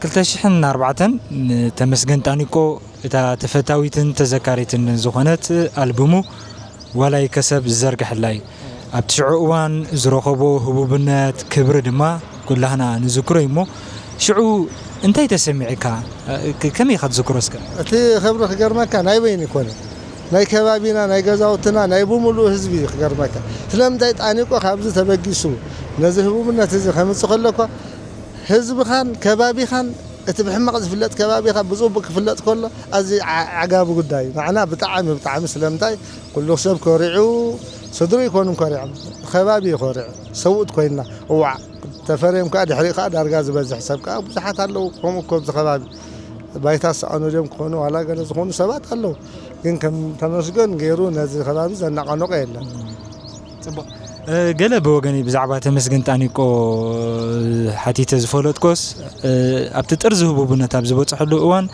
ክልተ ሽሕን ኣርባዕተን ንተመስገን ጣኒቆ እታ ተፈታዊትን ተዘካሪትን ዝኾነት ኣልቡሙ ዋላይ ከሰብ ዝዘርግሐላ እዩ። ኣብቲ ሽዑ እዋን ዝረኸቦ ህቡብነት፣ ክብሪ ድማ ኩላህና ንዝክሮ እዩ እሞ፣ ሽዑ እንታይ ተሰሚዕካ? እ፣ ከ-፣ ከመይ ኢኻ ትዝክሮ እስከ? እቲ ክብሪ ክገርመካ ናይ በይኑ ይኮነ። ናይ ከባቢና፣ ናይ ገዛውትና፣ ናይ ብምሉኡ ህዝቢ እዩ ክገርመካ። ስለምንታይ ጣኒቆ ካብዚ ተበጊሱ ነዚ ህቡብነት እዚ ከምጽእ ከሎ እኳ ህዝብኻን ከባቢኻን እቲ ብሕማቕ ዝፍለጥ ከባቢኻ ብጽቡቕ ክፍለጥ ከሎ ኣዝዩ ዓ-፣ ዓጋቢ ጉዳይ እዩ። ንዓና ብጣዕሚ፣ ብጣዕሚ ስለምንታይ ኩሉ ሰብ ኮሪዑ፣ ስድሩ ይኮኑን ኮሪዖም፣ ከባቢ እዩ ኮሪዑ። ሰብኡት ኮይንና፣ እዋዕ፣ ተፈርዮም ከኣ ድሕሪኡ ከኣ ዳርጋ ዝበዝሕ ሰብ ከኣ ብዙሓት ኣለዉ፣ ከምኡ እኮ ኣብዚ ከባቢ ባይታ ዝሰኣኑ ድዮም ክኾኑ፣ ዋላ ገለ ዝኾኑ ሰባት ኣለዉ። ግን ከም ተመስገን ገይሩ ነዚ ከባቢ ዘናቐነቆ የለን። ጽቡቕ። እ፣ ገለ ብወገነይ ብዛዕባ ተመስገን ጣኒቆ፣ እ፣ ሓቲተ ዝፈለጥኮስ፣ እ፣ ኣብቲ ጥርዚ ህቡብነት ኣብ ዝበጽሐሉ እዋን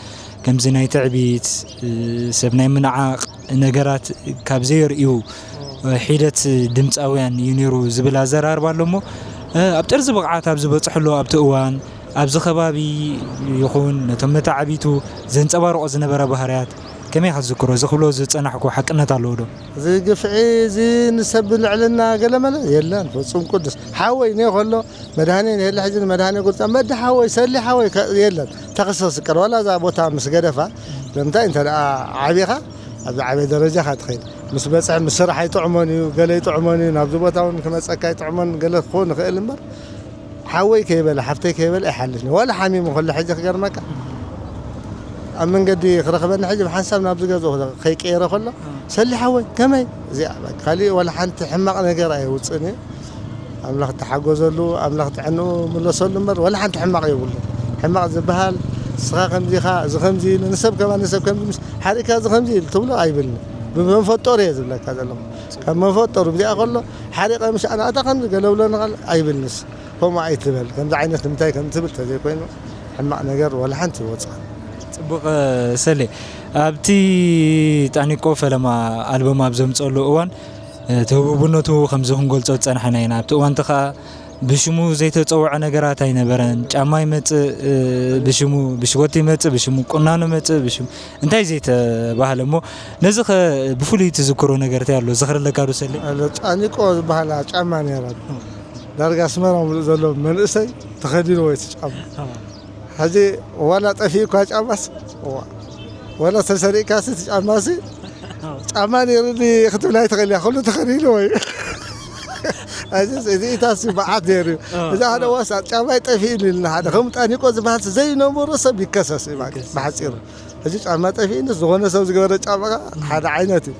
ከምዚ ናይ ትዕቢት፣ እ፣ ሰብ ናይ ምንዓቕ ነገራት ካብ ዘየርእዩ፣ እ፣ ሒደት ድምጻውያን እዩ ነይሩ ዝብል ኣዘራርባ ኣሎ እሞ፣ እ፣ ኣብ ጥርዚ ብቕዓት ኣብ ዝበጽሐሉ ኣብቲ እዋን ኣብዚ ከባቢ ይኹን ነቶም መተዓቢቱ ዘንጸባርቖ ዝነበረ ባህርያት ከመይ ኢኻ ትዝክሮ? እዚ ክብሎ ዝጸናሕኩ ሓቅነት ኣለዎ ዶ? እዚ ግፍዒ፣ እዚ ንሰብ ልዕልና ገለመለ የለን። ፍጹም ቅዱስ ሓወይ እኔ ከሎ መድሃኔ የለ ሕጂ ንመድሃኔ ጉርጻ መዲ ሓወይ፣ ሰሊ ሓወይ ከ-፣ የለን። ተኸሰስ ቀር ዋላ እዛ ቦታ ምስ ገደፋ፣ ስለምንታይ እንተ ደኣ ዓቢኻ፣ ኣብዚ ዓበየ ደረጃ ኢኻ ትኸይድ። ምስ በጽሐ፣ ምስ ስራሕ ኣይጥዕሞን እዩ፣ ገለ ኣይጥዕሞን እዩ፣ ናብዚ ቦታ እውን ክመጸካ ኣይጥዕሞን፣ ገለ ክኸውን ይኽእል እምበር፣ ሓወይ ከይበለ፣ ሓፍተይ ከይበለ ኣይሓልፍን። ዋላ ሓሚሙ ከሎ ሕጂ ክገርመካ፣ ኣብ መንገዲ ክረኽበኒ ሕጂ ብሓንሳብ ናብዚ ገዝኡ ከይቀየረ ከሎ፣ "ሰሊ ሓወይ፣ ከመይ?" እዚኣ በቃ። ካሊእ ዋላ ሓንቲ ሕማቕ ነገር ኣየውጽእን እዩ። ኣምላኽ ተሓጎዘሉ፣ ኣምላኽ ጥዕንኡ ምለሰሉ እምበር ዋላ ሓንቲ ሕማቕ የብሉ። ሕማቕ ዝበሃል፣ "ንስኻ ከምዚ ኢኻ፣ እዚ ከምዚ ኢሉ፣ ንሰብ ከማን ንሰብ ከምዚ ምስ ሓሪእካ፣ እዚ ከምዚ ኢሉ" ትብሎ ኣይብልኒ። ብመንፈጠሩ እየ ዝብለካ ዘለኹ። ካብ መንፈጠሩ ብዚኣ ከሎ፣ ሓሪቐ ምሽ ኣነ ኣታ ከምዚ ገለ ብሎ ንኻል ኣይብልንስ። ከምኡ ኣይትበል፣ ከምዚ ዓይነት ንምንታይ ከም ትብል ተዘይኮይኑ፣ ሕማቕ ነገር ዋላ ሓንቲ ይወጽእ። ጽቡቕ፣ ሰሌ፣ ኣብቲ ጣኒቆ ፈለማ ኣልበም ኣብ ዘምጸሉ እዋን፣ እቲ ህቡብነቱ ከምዚ ክንገልጾ ዝጸናሕና ኢና። ኣብቲ እዋን እቲ ኸኣ ብሽሙ ዘይተጸውዐ ነገራት ኣይነበረን። ጫማ ይመጽእ፣ እ፣ ብሽሙ፣ ብሽወቲ ይመጽእ፣ ብሽሙ ቁናኖ ይመጽእ፣ ብሽሙ እንታይ ዘይተባህለ እሞ፣ ነዚ ኸ ብፍሉይ ትዝክሮ ነገር እንታይ ኣሎ? ዝኽሪ ኣለካ ዶ ሰሌ? ኣሎ፣ ጫኒቆ ዝበሃላ ጫማ ነይራ። ዳርጋ ኣስመራ ምሉእ ዘሎ መንእሰይ ተኸዲንዎ እቲ ጫማ። ኣዎ። ሕጂ ዋላ ጠፊኡ እኳ ጫማስ፣ እዋ፣ ዋላ ተሰሪቅካሲ እቲ ጫማሲ፣ ኣዎ። ጫማ ነይሩኒ ክትብል ኣይትኽእል እያ፣ ኩሉ ተኸዲንዎ እዩ። ሕጂ እዚኢታሲ መዓት ነይሩ እዩ። ኣዎ፣ እዚ ሓደ ኣዎ። ዋሳ ጫማይ ጠፊኡኒ ኢልና ሓደ፣ ከም ጣኒቆ ዝበሃል ዘይነበሮ ሰብ ይከሰስ እዩ ማለት፣ ይከሰስ። ብሓፂሩ። ሕጂ ጫማ ጠፊኡኒ፣ ዝኾነ ሰብ ዝገበረ ጫማ ሓደ ዓይነት እዩ።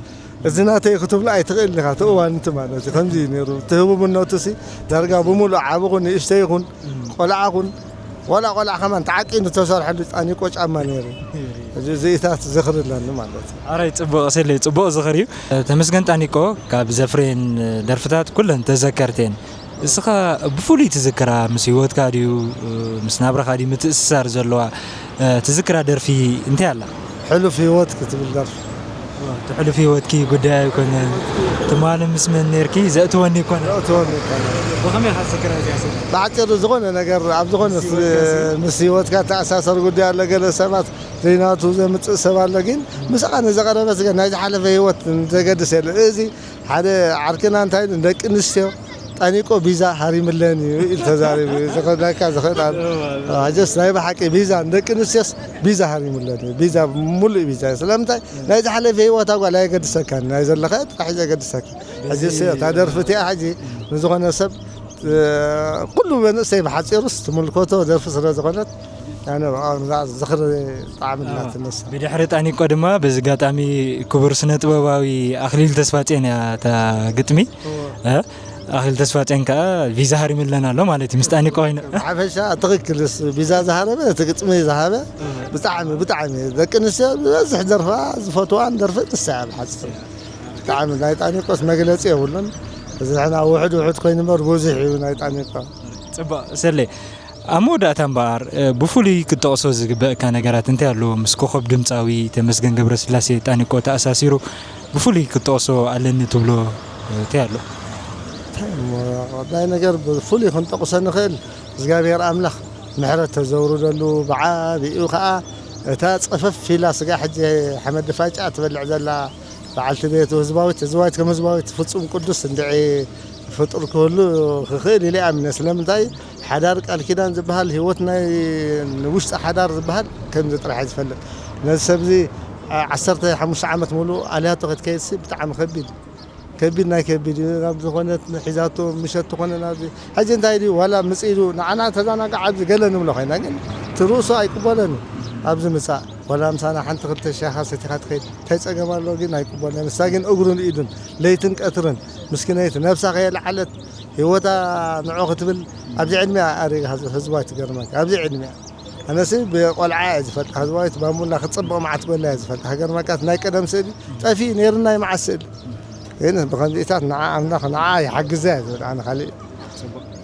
እዚ ናተይ ክትብሎ ኣይትኽእል ኢኻ፣ እቲ እዋን እቲ ማለት እዩ። ከምዚ እዩ ነይሩ። እቲ ህቡብነቱ ሲ ዳርጋ ብምሉእ ዓቢ ኹን ንእሽተይ ይኹን፣ እም። ቆልዓ ኹን፣ ቆልዓ ቆልዓ ከማን ተዓቂኑ ዝተሰርሐሉ ጣኒቆ ጫማ ነይሩ። እዚ እዚኢታት ዝኽሪ ኣለኒ ማለት እዩ። ኣራይ፣ ጽቡቕ፣ ሰለይ፣ ጽቡቕ ዝኽሪ እዩ። ተመስገን ጣኒቆ ካብ ዘፍረየን ደርፍታት ኩለን ተዘከርተን። እስኻ ብፍሉይ ትዝክራ፣ ምስ ህይወትካ ድዩ፣ ምስ ናብራኻ ድዩ ምትእስሳር ዘለዋ፣ ትዝክራ ደርፊ እንታይ ኣላ? ሕሉፍ ህይወት ክትብል ደርፊ። እቲ ሕሉፍ ህይወትኪ ጉዳይ ኣይኮነን። ትማሊ ምስ መን ኔርኪ ዘእትወኒ ኣይኮነን። ዘእትወኒ ኣይኮነን። ብኸመይ ኢኻ ትዝክራ እዚኣ ስእሊ? ብሓጺሩ ዝኾነ ነገር ኣብ ዝኾነ ምስ ህይወትካ ስ-፣ ምስ ህይወትካ ተኣሳሰር ጉዳይ ኣሎ። ገለ ሰባት ዘይናቱ ዘምጽእ ሰብ ኣሎ፣ ግን ምስኣ ንዘቐረበት ግን ናይ ዝሓለፈ ህይወት ዘገድስ የለን። እዚ ሓደ ዓርክና እንታይ ኢሉ፣ "ደቂ ኣንስትዮ ጠኒቆ ቢዛ ሃሪምለን እዩ" ኢሉ ተዛሪቡ። ዝኸዳካ ዝኽእል ኣሎ። ኣጀስ ናይ ብሓቂ ቢዛ ንደቂ ኣንስትዮስ ቢዛ ሃሪምለን እዩ። ቢዛ፣ ሙሉእ ቢዛ እዩ። ስለምንታይ? ናይ ዝሓለፈ ህይወታ ጓል ኣየገድሰካን፣ ናይ ዘለኻ ጥራሕ እዩ ዘገድሰካ። ሕጂ እስ እታ ደርፊ እቲኣ ሕጂ ንዝኾነ ሰብ፣ እ፣ ኩሉ መንእሰይ ብሓጺሩስ ትምልከቶ ደርፊ ስለ ዝኾነት፣ ኣነ ብኣው ንዛ ዝኽሪ ጣዕሚ ኣዎ። እናትነሳ። ብድሕሪ ጣኒቆ ድማ በዚ ኣጋጣሚ ክቡር ስነ ጥበባዊ ኣኽሊሉ ተስፋጽዮን እያ እታ ግጥሚ። እዎ። እ፣ ኣኽሊሉ ተስፋጽዮን ከኣ ቪዛ ሃሪምለን ኣሎ ማለት እዩ፣ ምስ ጣኒቆ ኮይኑ። ብሓፈሻ ትኽክል፣ እሱ ቪዛ ዝሃረመ፣ እቲ ግጥሚ ዝሃበ፣ እዎ። ብጣዕሚ፣ ብጣዕሚ ደቂ ኣንስትዮ ዝበዝሕ ደርፋ ዝፈትዋን ደርፊ ንሳ እያ ብሓጺሩ። ብጣዕሚ ናይ ጣኒቆስ መግለጺ የብሉን። እዚ ንሕና ውሑድ ውሑድ ኮይኑ እምበር ብዙሕ እዩ ናይ ጣኒቆ። ጽቡቕ፣ ሰሌ። ኣብ መወዳእታ እምበኣር፣ እ፣ ብፍሉይ ክትጠቕሶ ዝግበእካ ነገራት እንታይ ኣሎ? ምስ ኮኸብ ድምጻዊ ተመስገን ገብረስላሴ ጣኒቆ ተኣሳሲሩ ብፍሉይ ክትጠቕሶ ኣለኒ ትብሎ፣ እ፣ እንታይ ኣሎ? እንታይ እሞ፣ ቀዳይ ነገር ብፍሉይ ክንጠቕሶ ንኽእል፣ እግዚኣብሔር ኣምላኽ ምሕረት ተዘውርደሉ፣ ብዓቢኡ ኸኣ እታ ጸፈፍ ኢላ ስጋ ሕጂ ሓመድ ድፋጫ ትበልዕ ዘላ በዓልቲ ቤቱ ህዝባዊት፣ ህዝባዊት ከም ህዝባዊት ፍጹም ቅዱስ እንድዒ ፍጡር ክህሉ ክኽእል ኢለ ኣምነ። ስለምንታይ? ሓዳር ቃል ኪዳን ዝበሃል፣ ህይወት ናይ ውሽጢ ሓዳር ዝበሃል ከምዚ ጥራሕ እየ ዝፈልጥ። ነዚ ሰብዚ ዓ-፣ ዓሰርተ ሓሙሽተ ዓመት ሙሉእ ኣልያቶ ክትከይድሲ ብጣዕሚ ከቢድ፣ ከቢድ ናይ ከቢድ እዩ። ናብ ዝኾነት ሒዛቶ ምሸት ትኾነ ናብዚ። ሕጂ እንታይ ድዩ? ዋላ ምጽእ ኢሉ ንዓና ተዘናግዕ ኣብዚ ገለ ንብሎ ኮይና፣ ግን እቲ ርእሱ ኣይቅበሎን እዩ። ኣብዚ ምጻእ ዋላ ምሳና ሓንቲ ክልተ ሻኻ ሰቲኻ ትኸይድ እንታይ ጸገም ኣሎ? ግን ኣይቅበሎን። ንሳ ግን እግሩን ኢዱን ለይትን ቀትርን ምስኪነይቲ ነብሳ ከየለዓለት ህይወታ ንዑ ክትብል ኣብዚ ዕድሚኣ ኣሪጋ ህዝ-፣ ህዝባ ትገርመካ። ኣብዚ ዕድሚኣ ኣነሲ ብቆልዓ እየ ዝፈልጣ። ህዝባዊት ባሙላ ክትጽብቕ መዓት ጎላ እየ ዝፈልጣ። ሃገር መካት ናይ ቀደም ስእሊ ጠፊኡ ነይሩ፣ ናይ መዓት ስእሊ። ግን ብኸምዚታት ንዓ ኣምላኽ ንዓ ይሓግዛ እየ ዝብል ኣነ፣ ካልእ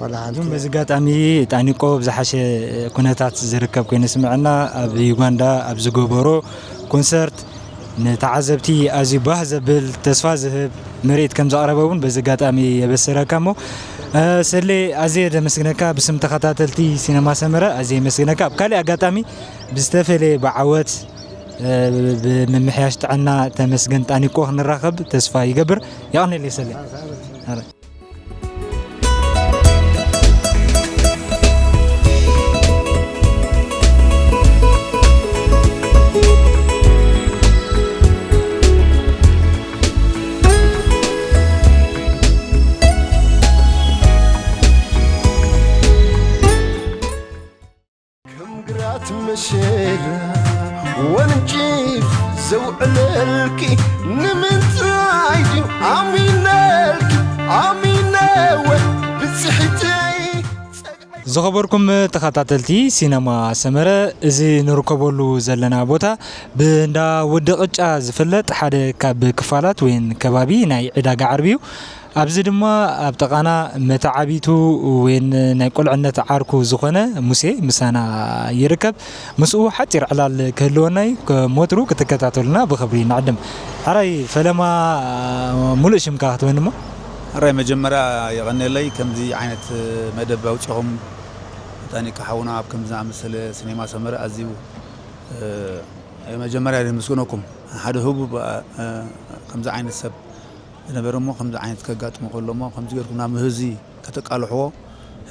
ወላ ሓንቲ። ግን በዚ ኣጋጣሚ ጣኒቆ ብዝሓሸ ኩነታት ዝርከብ ኮይኑ ስምዐና፣ ኣብ ዩጋንዳ ኣብ ዝገበሮ ኮንሰርት ንተዓዘብቲ ኣዝዩ ባህ ዘብል፣ ተስፋ ዝህብ ምርኢት ከም ዘቕረበ እውን በዚ ኣጋጣሚ የበስረካ። እሞ፣ እ፣ ሰሌ፣ ኣዝየ ደመስግነካ። ብስም ተኸታተልቲ ሲነማ ሰመረ ኣዝየ የመስግነካ። ኣብ ካልእ ኣጋጣሚ ብዝተፈለየ ብዓወት፣ እ፣ ብምምሕያሽ ጥዕና ተመስገን ጣኒቆ ክንራኸብ ተስፋ ይገብር። የቐንየለይ ሰሌ። ከም ግራት መሸላ ወንጪፍ ዘውዕለልኪ ንምንታይ ድዩ ኣሚነልኪ፣ ኣሚነወ ብጽሒተይ ጸግዒ። ዝኸበርኩም ተኸታተልቲ ሲነማ ሰመረ፣ እዚ ንርከበሉ ዘለና ቦታ ብእንዳ ወዲ ቅጫ ዝፍለጥ ሓደ ካብ ክፋላት ወይን ከባቢ ናይ ዕዳጋ ዓርቢ እዩ። ኣብዚ ድማ ኣብ ጥቓና መተዓቢቱ ወይን ናይ ቁልዕነት ዓርኩ ዝኾነ ሙሴ ምሳና ይርከብ። ምስኡ ሓጺር ዕላል ክህልወና እዩ። ከም ወትሩ ክትከታተሉና ብኽብሪ ንዕድም። ሕራይ ፈለማ፣ ሙሉእ ሽምካ ክትበኒ እሞ? ሕራይ መጀመርያ የቐንየለይ ከምዚ ዓይነት መደብ ኣውጺኹም፣ ጣኒቆ ሓውና ኣብ ከምዚ ዝኣመሰለ ሲኔማ ሰመረ ኣዝዩ፣ እ፣ መጀመርያ የመስግነኩም። ሓደ ህቡብ፣ እ፣ ከምዚ ዓይነት ሰብ ዝነበረ እሞ ከምዚ ዓይነት ከጋጥሞ ከሎ እሞ ከምዚ ጌርኩም ናብ ህዝቢ ከተቃልሕዎ፣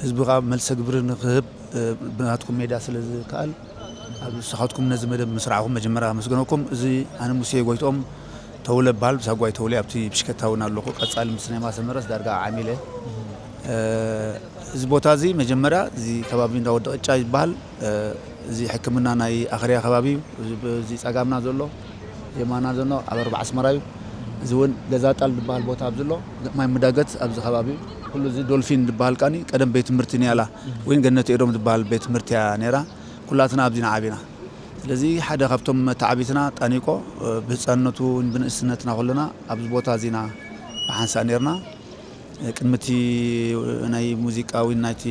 ህዝቢ ከኣ መልሰ ግብሪ ንክህብ፣ እ፣ ብናትኩም ሜዳ ስለ ዝከኣል፣ ኣብ ንስኻትኩም ነዚ መደብ ምስራዕኩም መጀመርያ ኣመስግነኩም። እዚ ኣነ ሙሴ ጎይትኦም ተውለ እበሃል፣ ብሳጓይ ተውለ ኣብቲ ብሽከታ እውን ኣለኹ። ቀጻሊ ምስ ናይ ማሰመረስ ዳርጋ ዓሚለ። እ፣ እዚ ቦታ እዚ መጀመርያ እዚ ከባቢ እንዳ ወዲ ቅጫ ይበሃል። እ፣ እዚ ሕክምና ናይ ኣኽርያ ከባቢ እዩ። እዚ ብ-፣ እዚ ጸጋምና ዘሎ፣ የማና ዘሎ ኣብ ኣርባ ዓስመራ እዩ። እዚ እውን ገዛ ጣል ዝበሃል ቦታ ኣብዚ ኣሎ። ማይ ምዳገት ኣብዚ ከባቢ እዩ። እዚ ዶልፊን ዝበሃል ከኣ ቀደም ቤት ትምህርቲ ኒያላ ወይ ገነት ኤዶም ዝበሃል ቤት ትምህርቲ እያ ነይራ። ኩላትና ኣብዚ ኢና ዓቢና። ስለዚ ሓደ ካብቶም መተዓቢትና ጣኒቆ፣ እ፣ ብህፃንነቱ ብንእስነትና ከለና ኣብዚ ቦታ እዚ ኢና ብሓንሳእ ነይርና። እ፣ ቅድሚ እቲ ናይ ሙዚቃ ወይ ናይቲ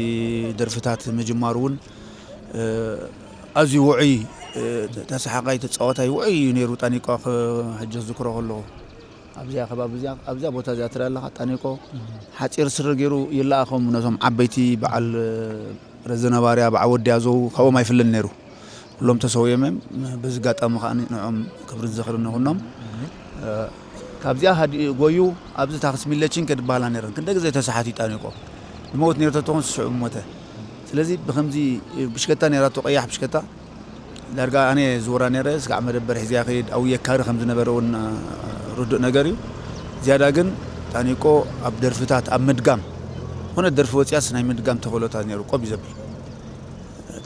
ደርፍታት ምጅማሩ እውን፣ እ፣ ኣዝዩ ውዑይ፣ እ፣ ተሰሓቓይ ተፃዋታይ ውዑይ እዩ ነይሩ ጣኒቆ፣ ክ-፣ ሕጂ ክዝክሮ ከለኹ። ኣብዚኣ ከባቢ እዚኣ፣ ኣብዚኣ ቦታ እዚኣ ትሪኣ ኣለኻ፣ ጣኒቆ ሓፂር ስረ ገይሩ ይለኣኾም ነዞም ዓበይቲ በዓል ረዘነ ባርያ፣ በዓል ወዲ ያዘው፣ ካብኦም ኣይፍለን ነይሩ። ኩሎም ተሰውዮም እዮም። በዚ ኣጋጣሚ ከኣ ንዕኦም ክብርን ዝኽርን ንኹኖም። ካብዚኣ ሃዲኡ ጎዩ ኣብዚ ታክሲ ሚለችን ከድበሃላ ነይረን። ክንደ ግዜ ተሰሓት እዩ ጣኒቆ። ዝመውት ነይሩ ተትኾን ሽዑ ሞተ። ስለዚ ብኸምዚ ብሽከታ ነይራቶ፣ ቀያሕ ብሽከታ። ዳርጋ ኣነ ዝውራ ነይረ፣ ስጋዕ መደበር ሒዝያ ከይድ፣ ኣብኡ የካሪ ከም ዝነበረ እውን፣ እ፣ ርዱእ ነገር እዩ። ዝያዳ ግን ጣኒቆ ኣብ ደርፍታት፣ ኣብ ምድጋም፣ ዝኾነ ደርፊ ወፂኣስ ናይ ምድጋም ተኽእሎታት ነይሩ፣ ቆብ እዩ ዘብል።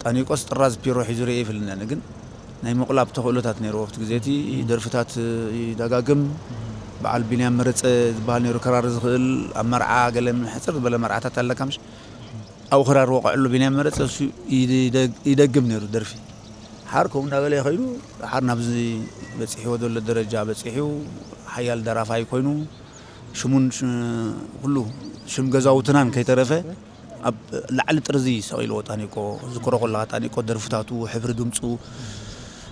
ጣኒቆስ ጥራዝ ፒሮ ሒዙ ርኤ ይፍልነኒ፣ ግን ናይ ምቑላብ ተኽእሎታት ነይርዎ። ኣብቲ ግዜ እቲ ደርፍታት ይደጋግም። በዓል ቢንያም መረፀ ዝበሃል ነይሩ፣ ክራር ዝኽእል፣ ኣብ መርዓ ገለ ሕፅር ዝበለ መርዓታት ኣለካ ምሽ? ኣብኡ ክራር ወቕዕሉ ቢንያም መረፀ፣ እሱ ይደግ-፣ ይደግም ነይሩ ደርፊ። ሓር ከምኡ እንዳበለ ይኸይዱ፣ ሓር ናብዚ በፂሕዎ ዘሎ ደረጃ በፂሑ፣ ሓያል ደራፋይ ኮይኑ፣ ሽሙን ሽ-፣ ኩሉ ሽም ገዛውትናን ከይተረፈ ኣብ ላዕሊ ጥርዚ ሰቒልዎ ጣኒቆ። ዝክሮ ከለኻ ጣኒቆ ደርፍታቱ፣ ሕብሪ ድምፁ፣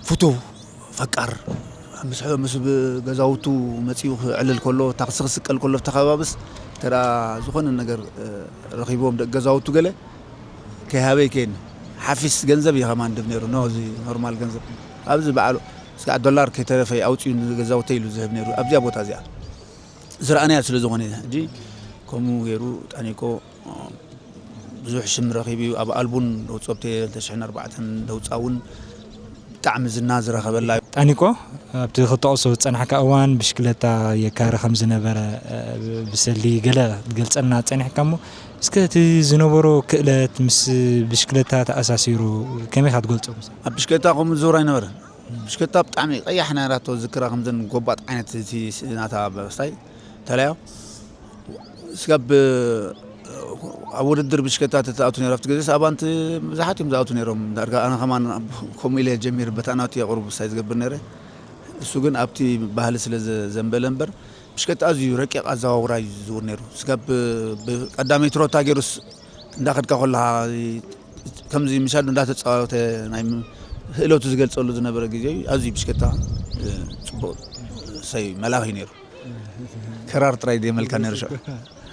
ፍቱው፣ ፈቃር፣ ምስ፣ ምስ ብ-፣ ገዛውቱ መፂኡ ክዕልል ከሎ፣ ታክሲ ክስቀል ከሎ፣ ኣብቲ ከባብስ እንተ ደኣ ዝኾነ ነገር፣ እ፣ ረኺብዎም ደቂ ገዛውቱ ገለ ከይሃበ ይከየኒ። ሓፊስ ገንዘብ እዩ ከማን ድብ ነይሩ፣ ኖ፣ እዚ ኖርማል ገንዘብ። ኣብዚ በዓሉ፣ እስካዕ ዶላር ከይተረፈ ኣውፅኡ ንገዛውተይ ኢሉ ዝህብ ነይሩ፣ ኣብዚኣ ቦታ እዚኣ። ዝረኣናያ ስለ ዝኾነ፣ ሕጂ ከምኡ ገይሩ ጣኒቆ ብዙሕ ሽም ረኺቡ እዩ። ኣብ ኣልቡን ደውጾ፣ ኣብቲ ክልተ ሽሕን ኣርባዕተን ደውጻ እውን ብጣዕሚ ዝና ዝረኸበላ እዩ። ጣኒቆ ኣብቲ ክጠቕሶ ዝጸናሕካ እዋን ብሽክለታ የካሪ ከም ዝነበረ፣ እ፣ ብሰሊ ገለ ክትገልጸልና ጸኒሕካ እሞ፣ እስከ እቲ ዝነበሮ ክእለት ምስ ብሽክለታ ተኣሳሲሩ ከመይ ኢኻ ትገልጾ? ኣብ ብሽክለታ ከምኡ ዝዞር ኣይነበረን። ብሽክለታ ብጣዕሚ ቀያሕ ነይራቶ፣ ዝክራ ከምዘን ጎባጥ ዓይነት እቲ ስ-፣ ናታ በስታይ ተለዮ። ስጋብ ኣብ ውድድር ብሽከታ ተትኣቱ ነይሩ። ኣብቲ ግዜ ኣባንቲ ብዙሓት እዮም ዝኣቱ ነይሮም። ዳርጋ ኣነ ከማን ኣብ-፣ ከምኡ ኢለ ጀሚር፣ በታ ናቱ የቕርቡ ሳይ ዝገብር ነይረ። እሱ ግን ኣብቲ ባህሊ ስለ ዘ-፣ ዘንበለ እምበር፣ ብሽከታ ኣዝዩ ረቂቕ ኣዘዋውራ እዩ ዝዝውር ነይሩ። ስጋብ ብ-፣ ቀዳመይቲ ሮታ ገይሩስ እንዳኸድካ ከለኻ ከምዚ ምሻዱ እንዳተጻወተ ናይ ም-፣ ክእለቱ ዝገልጸሉ ዝነበረ ግዜ እዩ። ኣዝዩ ብሽከታ፣ እ፣ ጽቡቕ ሰይ መላኺ ነይሩ። ክራር ጥራይ ድየመልካ ነይሩ ሽዑ።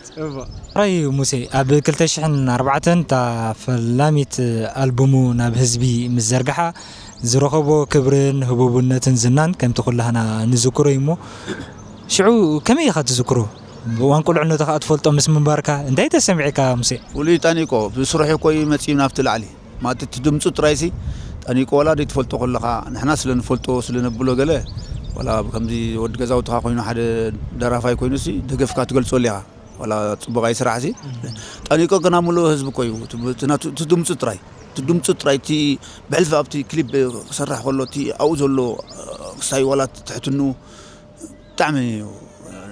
ጽቡቕ። ጥራይ ሙሴ፣ ኣብ ክልተ ሽሕን ኣርባዕተን እታ ፈላሚት ኣልቡሙ ናብ ህዝቢ ምስ ዘርግሓ ዝረኸቦ ክብርን ህቡብነትን ዝናን ከምቲ ኩላህና ንዝክሮ እዩ እሞ፣ ሽዑ ከመይ ኢኻ ትዝክሮ? ብእዋን ቁልዕነቱ ከኣ ትፈልጦ ምስ ምንባርካ እንታይ ተሰሚዕካ ሙሴ? ፍሉይ ጣኒቆ ብስርሑ እኮ እዩ መጺኡ ናብቲ ላዕሊ። ማለት እቲ ድምፁ ጥራይሲ ጣኒቆ ዋላ ዘይትፈልጦ ከለኻ፣ ንሕና ስለ ንፈልጦ ስለ ነብሎ ገለ፣ ዋላ ከምዚ ወዲ ገዛውትኻ ኮይኑ ሓደ ደራፋይ ኮይኑሲ ደገፍካ ትገልጸሉ ኢኻ። ዋላ ጽቡቕ ኣይስራሕሲ። ጣኒቆ ግና ምሉእ ህዝቢ እኮ እዩ። እቲ፣ እቲ ናቱ፣ እቲ ድምፁ ጥራይ፣ እቲ ድምፁ ጥራይ፣ እቲ ብሕልፊ ኣብቲ ክሊፕ ክሰርሕ ከሎ እቲ ኣብኡ ዘሎ፣ ክሳይ ዋላ ትሕትንኡ ብጣዕሚ እዩ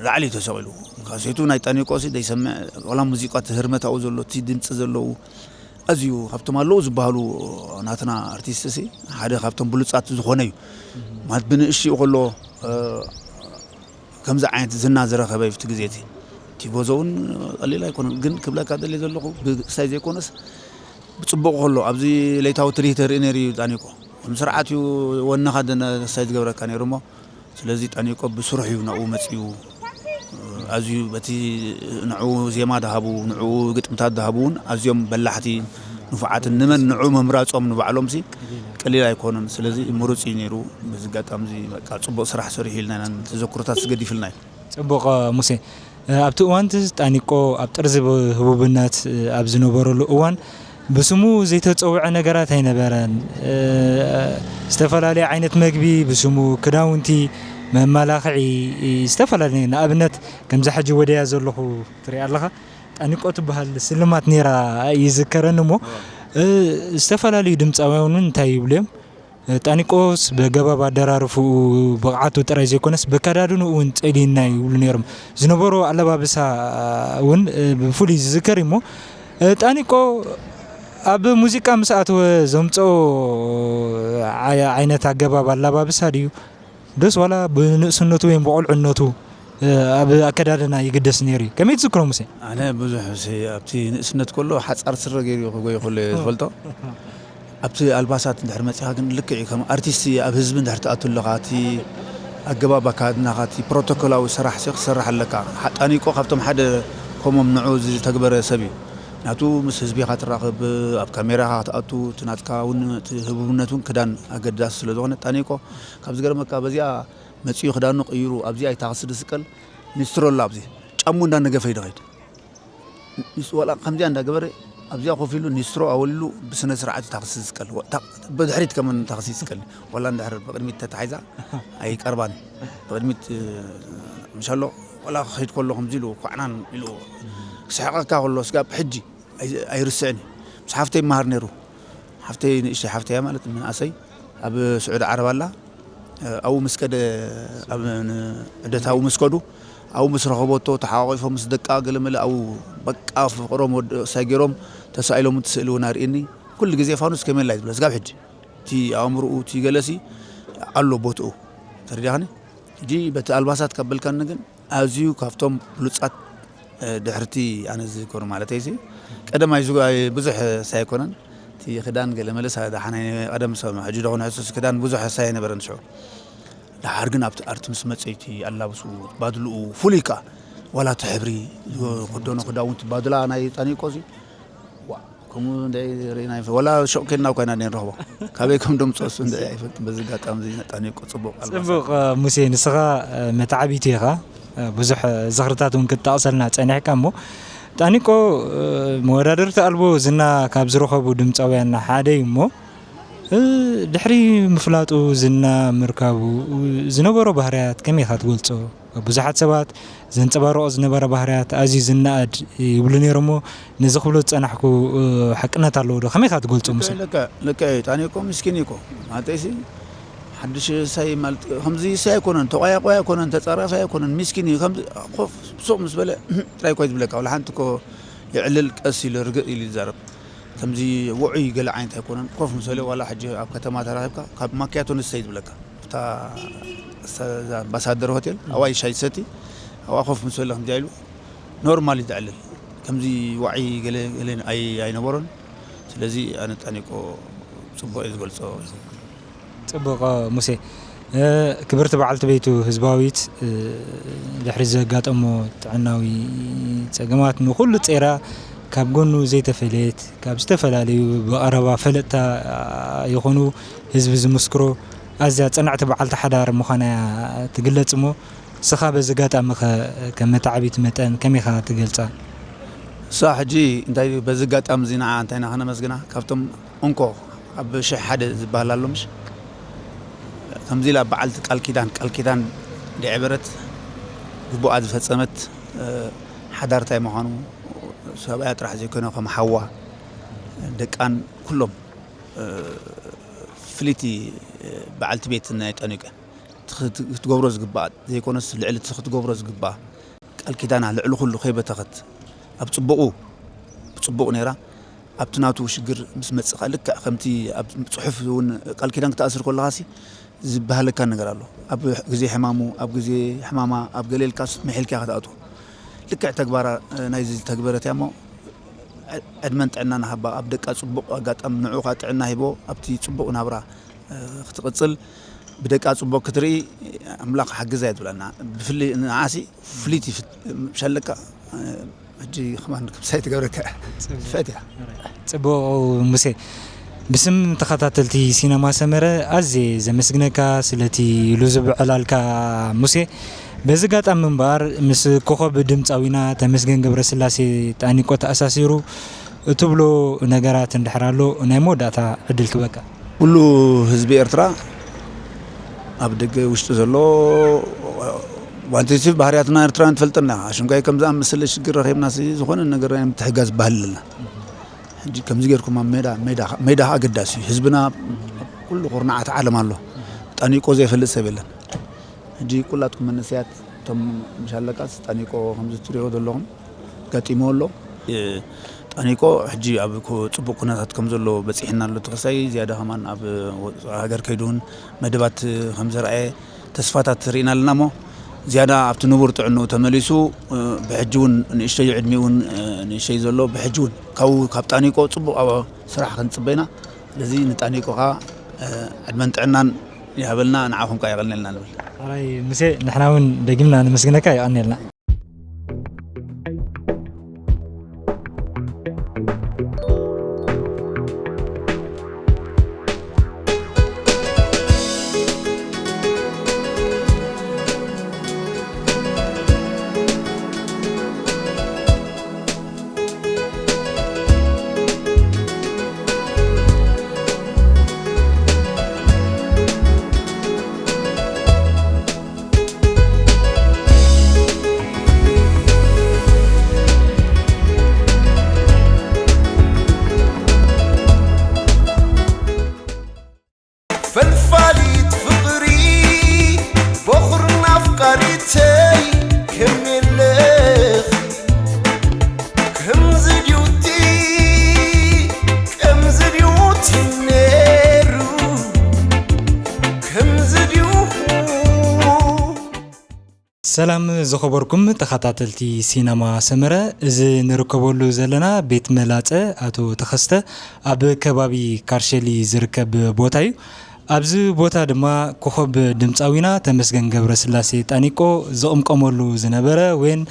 ላዕሊ ተሰቒሉ። ካሴቱ ናይ ጣኒቆሲ ዘይሰምዕ፣ ዋላ ሙዚቃ እቲ ህርመት ኣብኡ ዘሎ፣ እቲ ድምፂ ዘለዉ፣ ኣዝዩ ካብቶም ኣለዉ ዝበሃሉ ናትና ኣርቲስትሲ ሓደ ካብቶም ብሉጻት ዝኾነ እዩ። ማለት ብንእሽትኡ ከሎ፣ እ፣ ከምዚ ዓይነት ዝና ዝረኸበ እዩ ኣብቲ ግዜ እቲ። ቲቦዞ እውን ቀሊል ኣይኮነን፣ ግን ክብለካ ደልየ ዘለኹ ብክሳይ ዘይኮነስ ብጽቡቕ ከሎ ኣብዚ ለይታዊ ትርኢት ተርኢ ነይሩ እዩ ጣኒቆ። ከም ስርዓት እዩ ወንኻ ደነ ክሳይ ዝገብረካ ነይሩ እሞ፣ ስለዚ ጣኒቆ ብስሩሕ እዩ ናብኡ መጺኡ። ኣዝዩ በቲ ንዕኡ ዜማ ዝሃቡ፣ ንዕኡ ግጥምታት ዝሃቡ እውን ኣዝዮም በላሕቲ፣ ንፉዓትን፣ ንመን ንዕኡ ምምራጾም ንባዕሎምሲ ቀሊል ኣይኮነን። ስለዚ ምሩጽ እዩ ነይሩ። በዚ ኣጋጣሚ እዚ በቃ ጽቡቕ ስራሕ ሰሪሑ ኢልና ኢና ተዘክሮታት ዝገዲፍልና እዩ። ጽቡቕ ሙሴ። ኣብቲ እዋን እቲ ጣኒቆ ኣብ ጥርዚ ብ-፣ ህቡብነት ኣብ ዝነበረሉ እዋን ብስሙ ዘይተጸውዐ ነገራት ኣይነበረን። እ፣ ዝተፈላለየ ዓይነት መግቢ ብስሙ፣ ክዳውንቲ፣ መመላኽዒ፣ ዝተፈላለየ፣ ንኣብነት ከምዚ ሕጂ ወደያ ዘለኹ ትሪኣ ኣለኻ፣ ጣኒቆ ትበሃል ስልማት ነይራ ይዝከረኒ እሞ፣ እ፣ ዝተፈላለዩ ድምፃውያን እውን እንታይ ይብሉ እዮም? ጣኒቆስ ብኣገባብ ኣደራርፍኡ ብቕዓቱ ጥራይ ዘይኮነስ ብኣከዳድንኡ እውን ጸሊኡና ይብሉ ነይሮም። ዝነበሮ ኣለባብሳ እውን ብፍሉይ ዝዝከር እዩ እሞ፣ ጣኒቆ ኣብ ሙዚቃ ምስ ኣተወ ዘምጽኦ ዓይ-፣ ዓይነት ኣገባብ ኣለባብሳ ድዩ? ዶስ ዋላ ብንእስነቱ ወይም ብቑልዕነቱ ኣብ ኣከዳድና ይግደስ ነይሩ እዩ? ከመይ ትዝክሮ ሙሴ? ኣነ ብዙሕ ሲ-፣ ኣብቲ ንእስነት ከሎ ሓጻር ስረ ገይሩ እዩ ክጎይ ከሎ እየ ዝፈልጦ። ኣብቲ ኣልባሳት እንድሕር መጺኻ ግን ልክዕ እዩ። ከም ኣርቲስት ኣብ ህዝቢ እንድሕር ትኣቱ ኣለኻ፣ እቲ ኣገባብ ኣካድናኻ፣ እቲ ፕሮቶኮላዊ ስራሕ ሲ ክሰርሕ ኣለካ። ሓ-፣ ጣኒቆ ካብቶም ሓደ ከምኦም ንዑ ዝተግበረ ሰብ እዩ። ናቱ ምስ ህዝቢ ኢኻ ትራኸብ፣ ኣብ ካሜራ ኢኻ ክትኣቱ፣ እቲ ናትካ እውን፣ እቲ ህቡብነት እውን ክዳን ኣገዳሲ ስለ ዝኾነ፣ ጣኒቆ ካብ ዝገርመካ በዚኣ መጺኡ ክዳኑ ቀይሩ ኣብዚኣ ታክሲ ዝስቀል ኒስትሮ ኣሎ፣ ኣብዚ ጫሙ እንዳነገፈ እዩ ዝኸይድ። ኒስ-፣ ዋላ ከምዚኣ እንዳገበረ ኣብዚኣ ኮፍ ኢሉ ኒስትሮ ኣወሊሉ ብስነ ስርዓት እዩ ታክሲ ዝስቀል። ወ-፣ ታ-፣ ብድሕሪት ከመን ታክሲ ይስቀል። ዋላ እንድሕር ብቕድሚት ተታሒዛ ኣይቀርባን። ብቕድሚት፣ እ፣ ምሻሎ ዋላ ክኸይድ ከሎ ከምዚ ኢሉ ኳዕናን ኢሉ ክስሕቐካ ከሎ ስጋብ ሕጂ ኣይ-፣ ኣይርስዕን እዩ። ምስ ሓፍተይ ይመሃር ነይሩ። ሓፍተይ፣ ንእሽተይ ሓፍተይ እያ ማለት ምንኣሰይ ኣብ ስዑዲ ዓረብ ኣላ። ኣብኡ ምስ ከደ፣ ኣብ ን-፣ ዑደት ኣብኡ ምስ ከዱ፣ ኣብኡ ምስ ረኸበቶ፣ ተሓቋቒፎም ምስ ደቃ ገለመለ ኣብኡ በቃ ፍቕሮም ወዲ ሳይ ገይሮም ተሳኢሎም እቲ ስእሊ እውን ኣርእየኒ። ኩሉ ግዜ ፋኑስ ከመይ ኣላ እዩ ዝብሎ። ስጋብ ሕጂ እቲ ኣእምሮኡ፣ እቲ ገለሲ ኣሎ ቦትኡ። ተረዲኣኽኒ? ሕጂ በቲ ኣልባሳት ካብ በልካኒ ግን ኣዝዩ ካብቶም ብሉጻት፣ እ፣ ድሕርቲ ኣነ ዝዝክሩ ማለተይሲ፣ ቀደም ኣይዝጎ-፣ ኣይ-፣ ብዙሕ ሳይ ኣይኮነን። እቲ ክዳን ገለ መለስ ደሓን ኣይ-፣ ቀደም ሰብ ሕጂ ዶ ክንሕሱስ ክዳን ብዙሕ ሳይ ኣይነበረን ሽዑ። ደሓር ግን ኣብቲ ኣርት ምስ መጸ እቲ ኣላብስኡ፣ ባድልኡ ፍሉይ ከኣ። ዋላ እቲ ሕብሪ ዝኸደኖ ክዳውንቲ ባድላ ናይ ጣኒቆ እዚ፣ ዋእ፣ ከምኡ እንደ ርኢና ይፈ-፣ ዋላ ሹቕ ኬድና እኳ ኢና ንረኽቦ። ካበይ ከም ደምጽኦስ እንደ ኣይፈልጥን። በዚ ኣጋጣሚ እዚ ጣኒቆ ጽቡቕ ኣልባሳት። ጽቡቕ፣ ሙሴ፣ ንስኻ፣ መተዓቢቲ ኢኻ። ብዙሕ ዝኽርታት እውን ክትጠቕሰልና ጸኒሕካ እሞ፣ ጣኒቆ፣ መወዳድርቲ ኣልቦ ዝና ካብ ዝረኸቡ ድምጻውያን ሓደ እዩ እሞ፣ ድሕሪ ምፍላጡ፣ ዝና ምርካቡ ዝነበሮ ባህርያት ከመይ ኢኻ ትገልጾ? ብዙሓት ሰባት ዘንጸባርቖ ዝነበረ ባህርያት ኣዝዩ ዝነኣድ ይብሉ ነይሮም እሞ፣ ነዚ ክብሎ ዝጸናሕኩ፣ እ፣ ሓቅነት ኣለዎ ዶ? ከመይ ኢኻ ትገልጾ፣ ሙሴ? ልክዕ፣ ልክዕ እዩ። ጣኒ እኮ ምስኪን እዩ እኮ። ማለተይሲ፣ ሓድሽ እሳይ ማለት፣ ከምዚ እሳይ ኣይኮነን፣ ተቋያቋይ ኣይኮነን፣ ተጻራፋይ ኣይኮነን፣ ምስኪን እዩ። ከምዚ ኮፍ ሱቕ ምስ በለ ጥራይ እኮ እዩ ዝብለካ። ወላ ሓንቲ እኮ የዕልል፣ ቀስ ኢሉ ርግእ ኢሉ ይዛረብ። ከምዚ ውዑይ ገለ ዓይነት ኣይኮነን። ኮፍ ምስ በለ ዋላ ሕጂ ኣብ ከተማ ተራኺብካ፣ ካብ ማክያቶ ንስተይ ዝብለካ። እታ፣ እዛ ኣምባሳደር ሆቴል፣ ኣብኣ እዩ ሻሂ ዝሰቲ። ኣብኣ ኮፍ ምስ በለ ከምዚ ኢሉ ኖርማል እዩ ዘዕልል። ከምዚ ዋዒ ገለ፣ ገለ ኣይ-፣ ኣይነበሮን። ስለዚ ኣነ ጣኒቆ ጽቡቕ እየ ዝገልጾ። ጽቡቕ፣ ሙሴ። እ፣ ክብርቲ በዓልቲ ቤቱ ህዝባዊት፣ እ፣ ድሕሪ ዘጋጠሞ ጥዕናዊ ጸገማት ንኹሉ ጸይራ ካብ ጎኑ ዘይተፈለየት፣ ካብ ዝተፈላለዩ ብቐረባ ፈለጥታ ይኹኑ ህዝቢ ዝምስክሮ ኣዝያ ጽንዕቲ በዓልቲ ሓዳር ምዃና እያ ትግለጽ እሞ፣ ንስኻ በዚ ኣጋጣሚ ኸ ከም መተዓቢት መጠን ከመይ ኢኻ ትገልጻ? እሳ ሕጂ እንታይ በዚ ኣጋጣሚ እዚ ንዓ እንታይ ኢና ከነመስግና? ካብቶም እንኮ ኣብ ሽሕ ሓደ ዝበሃል ኣሎ ምሽ? ከምዚ ኢላ በዓልቲ ቃል ኪዳን፣ ቃል ኪዳን ደዔበረት ግቡኣ ዝፈጸመት፣ እ፣ ሓዳር እንታይ ምዃኑ ሰብኣያ ጥራሕ ዘይኮነ ከም ሓዋ፣ ደቃን ኩሎም፣ እ፣ ፍልይቲ፣ እ፣ በዓልቲ ቤት ናይ ጠኒቀ ትኽ-፣ ክትገብሮ ዝግባኣ ዘይኮነስ ልዕሊ እቲ ክትገብሮ ዝግባኣ ቃል ኪዳና ልዕሊ ኩሉ ከይበተኸት ኣብ ጽቡቑ ብጽቡቕ ነይራ። ኣብቲ ናቱ ሽግር ምስ መጽእ ከኣ ልክዕ ከምቲ ኣብ ጽሑፍ እውን ቃል ኪዳን ክትኣስር ከለኻሲ ዝበሃለካ ነገር ኣሎ። ኣብ ግዜ ሕማሙ፣ ኣብ ግዜ ሕማማ፣ ኣብ ገለ ኢልካስ ምሒልካ ክትኣትዎ። ልክዕ ተግባራ፣ እ፣ ናይዚ ዝተግበረት እያ እሞ፣ ዕ-፣ ዕድመን ጥዕናን ሃባ፣ ኣብ ደቃ ጽቡቕ ኣጋጣሚ ንዕኡ ከኣ ጥዕና ሂቦ፣ ኣብቲ ጽቡቕ ናብራ፣ እ፣ ክትቕጽል፣ ብደቃ ጽቡቕ ክትርኢ ኣምላኽ ሓግዛ እየ ዝብለና። ብፍሊ-፣ ንዓሲ ፍሊት ይፍት-፣ ሸለካ፣ እ፣ ሕጂ ከማን ክምሳይ ትገብረካ ጽቡቕ። ትፈትያ። ጽቡቕ ሙሴ፣ ብስም ተኸታተልቲ ሲነማ ሰመረ ኣዝየ ዘመስግነካ ስለቲ ልዙብ ዕላልካ ሙሴ። በዚ ኣጋጣሚ እምበኣር ምስ ኮኸብ ድምጻዊና ተመስገን ገብረስላሴ ጣኒቆ ተኣሳሲሩ እትብሎ ነገራት እንድሕር ኣሎ ናይ መወዳእታ ዕድል ክበካ። ኩሉ ህዝቢ ኤርትራ ኣብ ደገ ውሽጢ ዘሎ ዋንቲቲ ባህርያትና ኤርትራ ንፈልጠና። ኣሽንኳይ ከም ዝኣመሰለ ሽግር ረኺብና ሲ ዝኾነ ነገር ናይ ምትሕጋዝ ባህሊ ኣለና። ሕጂ ከምዚ ጌርኩም ኣብ ሜዳ፣ ሜዳ፣ ሜዳ ኣገዳሲ እዩ። ህዝብና ኣብ ኩሉ ኩሉ ኩርናዓት ዓለም ኣሎ። ጠኒቆ ዘይፈልጥ ሰብ የለን። ሕጂ ኩላትኩም መንእሰያት እቶም ምሽ ኣለካስ ጠኒቆ ከምዚ ትሪኦ ዘለኹም ገጢሞ ኣሎ። እ፣ ጠኒቆ ሕጂ ኣብ ኩ-፣ ጽቡቕ ኩነታት ከም ዘሎ በጺሕና ኣሎ። ተኸሳይ ዝያዳ ከማን ኣብ ወጻኢ ሃገር ከይዱ እውን መደባት ከም ዘርኣየ ተስፋታት ርኢና ኣለና እሞ ዝያዳ ኣብቲ ንቡር ጥዕንኡ ተመሊሱ፣ እ፣ ብሕጂ እውን ንእሽተይ ዕድሚኡ እውን፣ እ፣ ንእሽተይ ዘሎ ብሕጂ እውን ካብኡ ካብ ጣኒቆ ጽቡቕ ኣብ ስራሕ ክንጽበ ኢና። ስለዚ ንጣኒቆ ኸኣ፣ እ፣ ዕድመን ጥዕናን ይሃበልና፣ ንዓኹም ከኣ የቐንየልና ንብል። ሓራይ ሙሴ፣ ንሕና እውን ደጊምና ነመስግነካ፣ የቐንየልና። ፈልፋሊት ፍቕሪ ቦኽሪ ናፍቃሪተይ ከም የለኽ። ከምዚ ድዩ እቲ፣ ከምዚ ድዩ እቲ ነይሩ፣ ከምዚ ድዩ። ሰላም ዝኸበርኩም ተኸታተልቲ ሲነማ ሰመረ፣ እዚ ንርከበሉ ዘለና ቤት መላጸ ኣቶ ተኸስተ ኣብ ከባቢ ካርሸሊ ዝርከብ ቦታ እዩ። ኣብዚ ቦታ ድማ ኮኸብ ድምፃዊና ተመስገን ገብረስላሴ ጣኒቆ ዝቕምቀመሉ ዝነበረ ወይን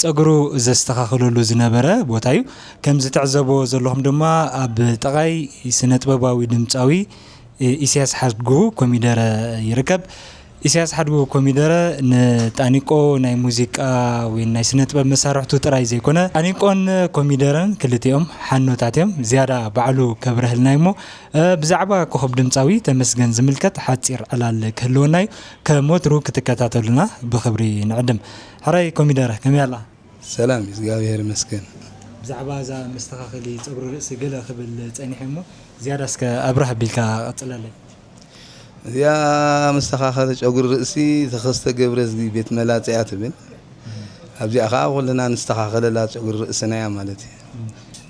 ፀጉሩ ዘስተኻኽለሉ ዝነበረ ቦታ እዩ። ከም ዝትዕዘቦ ዘለኹም ድማ ኣብ ጥቓይ ስነጥበባዊ ድምፃዊ ኢሳያስ ሓድጉ ኮሚደረ ይርከብ። ኢሳያስ ሓድጉ ኮሚደረ ንጣኒቆ ናይ ሙዚቃ ወይ ናይ ስነ ጥበብ መሳርሕቱ ጥራይ ዘይኮነ፣ ጣኒቆን ኮሚደረን ክልቲኦም ሓኖታት እዮም። ዝያዳ ባዕሉ ከብረህልና እሞ፣ እ፣ ብዛዕባ ኮኸብ ድምፃዊ ተመስገን ዝምልከት ሓፂር ዕላል ክህልወና እዩ። ከም ወትሩ ክትከታተሉና ብኽብሪ ንዕድም። ሕራይ ኮሚደረ፣ ከመይ ኣላ? ሰላም፣ እግዚኣብሔር ይመስገን። ብዛዕባ እዛ መስተኻኸሊ ጸጉሪ ርእሲ ገለ ክብል ጸኒሐ እሞ፣ ዝያዳ እስከ ኣብርህ ኣቢልካ ቀጽለለይ። እዚኣ መስተኻኸሊ ጨጉሪ ርእሲ ተኸስተ ገብረዝጊ ቤት መላጸ እያ ትብል። ኣብዚኣ ኸዓ ኩልና ንስተኻኸለላ ጨጉሪ ርእስና እያ ማለት እዩ።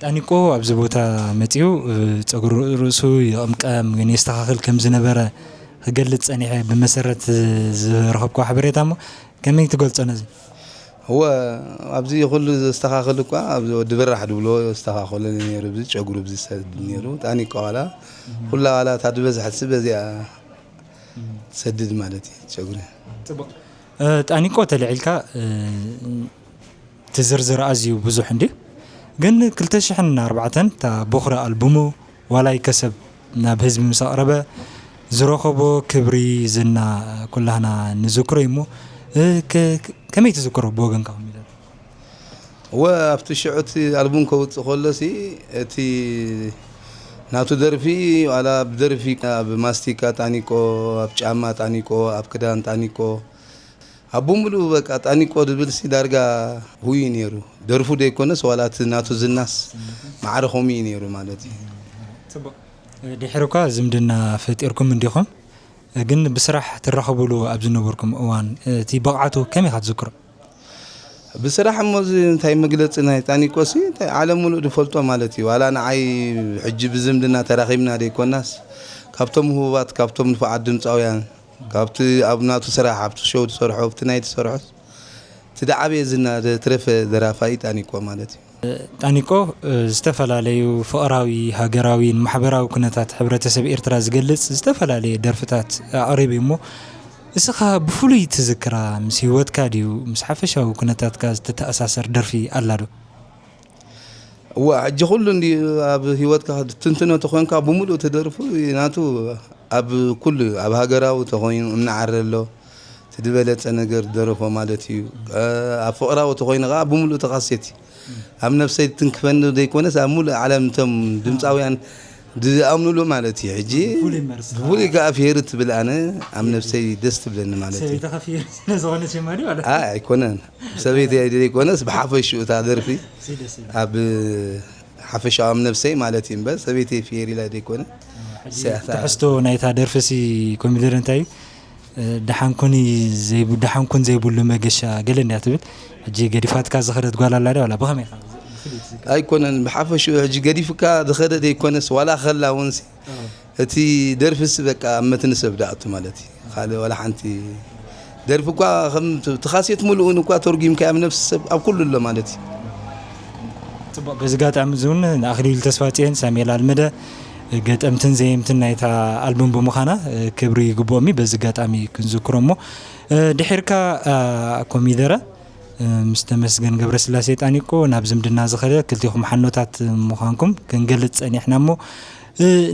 ጣኒቆ ኣብዚ ቦታ መጺኡ፣ እ፣ ጸጉሪ ርእሱ ይቕምቀም ወይ የስተኻኽል ከም ዝነበረ ክገልጽ ጸኒሐ፣ ብመሰረት ዝረኸብክዎ ሓበሬታ እሞ፣ ከመይ ትገልጾ ነዚ? እወ፣ ኣብዚ ኩሉ ዘስተኻኽል እኳ ኣብዚ ወዲ በራሕ ድብሎ ዘስተኻኽሎ ነይሩ፣ ብዚ ጨጉሩ ብዚ ሰድ ነይሩ። ጣኒቆ ዋላ፣ ኩላ ዋላ እታ ድበዝሐት ስብ በዚኣ ትሰድድ ማለት እዩ፣ ጨጉሪ። ጽቡቕ። እ፣ ጣኒቆ ተልዒልካ፣ እ፣ እቲ ዝርዝር ኣዝዩ ብዙሕ እንድዩ። ግን ክልተ ሽሕን ኣርባዕተን እታ ቦኽሪ ኣልቡሙ ዋላይ ከሰብ ናብ ህዝቢ ምስ ኣቕረበ ዝረኸቦ ክብሪ፣ ዝና ኩላህና ንዝክሮ እዩ እሞ፣ እ፣ ከ-፣ ከመይ ትዝክሮ ብወገንካ ኮሚደረ? እወ፣ ኣብቲ ሽዑ እቲ ኣልቡም ከውጽእ ከሎሲ፣ እቲ ናቱ ደርፊ፣ ዋላ ብደርፊ ኣብ ማስቲካ ጣኒቆ፣ ኣብ ጫማ ጣኒቆ፣ ኣብ ክዳን ጣኒቆ፣ ኣብ ብምሉኡ በቃ ጣኒቆ ድብልሲ ዳርጋ ሁይ ነይሩ። ደርፉ ደይኮነስ ዋላ እቲ ናቱ ዝናስ ማዕረ ከምኡ እዩ ነይሩ ማለት እዩ። ጽቡቕ። ድሒሩ እኳ ዝምድና ፈጢርኩም እንዲኹም፣ ግን ብስራሕ ትራኸቡሉ ኣብ ዝነበርኩም እዋን፣ እቲ ብቕዓቱ ከመይ ኢኻ ትዝክሮ? ብስራሕ እሞ እዚ እንታይ መግለጺ ናይ ጣኒቆሲ፣ እንታይ ዓለም ምሉእ ዝፈልጦ ማለት እዩ። ዋላ ንዓይ ሕጂ ብዝምድና ተራኺብና ደይኮናስ፣ ካብቶም ህቡባት፣ ካብቶም ንፉዓት ድምጻውያን፣ ካብቲ ኣብ ናቱ ስራሕ፣ ኣብቲ ሾው ዝሰርሖ፣ ኣብቲ ናይ ዝሰርሖስ፣ እቲ ዝዓበየ ዝና ዘትረፈ ደራፋይ ጣኒቆ ማለት እዩ። ጣኒቆ፣ እ፣ ዝተፈላለዩ ፍቕራዊ፣ ሃገራዊን ማሕበራዊ ኩነታት ሕብረተሰብ ኤርትራ ዝገልጽ ዝተፈላለየ ደርፍታት ኣቕሪቡ እዩ እሞ፣ እስኻ ብፍሉይ ትዝክራ ምስ ህይወትካ ድዩ፣ ምስ ሓፈሻዊ ኩነታትካ ዝተተኣሳሰር ደርፊ ኣላ ዶ? እዋ፣ ሕጂ ኩሉ እንዲ ኣብ ህይወትካ ክትትንትኖ ተኾንካ፣ ብምሉእ ተደርፉ ናቱ ኣብ ኩሉ፣ ኣብ ሃገራዊ ተኾይኑ እምናዓረ ኣሎ፣ እቲ ዝበለጸ ነገር ደረፎ ማለት እዩ። እ፣ ኣብ ፍቕራዊ ተኾይኑ ኸዓ ብምሉእ ተኻሴት እዩ። ኣብ ነፍሰይ ትንክፈኒ ዘይኮነስ፣ ኣብ ሙሉእ ዓለም እቶም ድምጻውያን ዝኣምኑሉ ማለት እዩ። ሕጂ ብፍሉይ መርስ ብፍሉይ ከኣ ፌሪ ትብል ኣነ ኣብ ነፍሰይ ደስ ትብለኒ ማለት እዩ። ሰበይትኻ ፌሪ ስለ ዝኾነት ሸማ ድዩ ማለት? ኣይ፣ ኣይኮነን። ሰበይቲ ዘይኮነስ ብሓፈሽኡ እታ ደርፊ ሲ ደስ ይብል። ኣብ ሓፈሻዊ ኣብ ነፍሰይ ማለት እዩ እምበር ሰበይቲ ፌሪ ኢላ ዘይኮነ። ትሕዝቶ ናይታ ደርፍሲ ኮሚደረ እንታይ እዩ? ደሓንኩን ዘይብሉ መገሻ ገለ እንድያ ትብል። ሕጂ ገዲፋትካ ዝኸደት ጓል ኣላ ድያ ዋላ ብኸመይ ኢኻ? ኣይኮነን ብሓፈሽኡ ሕጂ ገዲፍካ ዝኸደ ዘይኮነስ ዋላ ከላ እውን እቲ ደርፍስ በቃ ኣብ መትኒ ሰብ ደኣቱ ማለት እዩ። ካልእ ዋላ ሓንቲ ደርፊ እኳ ከም ትኻሴት ሙሉእን እኳ ተርጉምካ ኣብ ነፍሲ ሰብ ኣብ ኩሉ ኣሎ ማለት እዩ። ፅቡቅ። በዚ ጋጣሚ እዚ እውን ንኣኽሊሉ ተስፋፅዮን፣ ሳሙኤል ኣልመደ ገጠምትን ዘየምትን ናይታ ኣልቡም ብምዃና ክብሪ ይግብኦም እዩ። በዚ ጋጣሚ ክንዝክሮ እሞ ድሒርካ ኮሚደረ ምስ ተመስገን ገብረስላሴ ጣኒቆ ናብ ዝምድና ዝኸደ ክልቲኹም ሓኖታት ምዃንኩም ክንገልፅ ፀኒሕና እሞ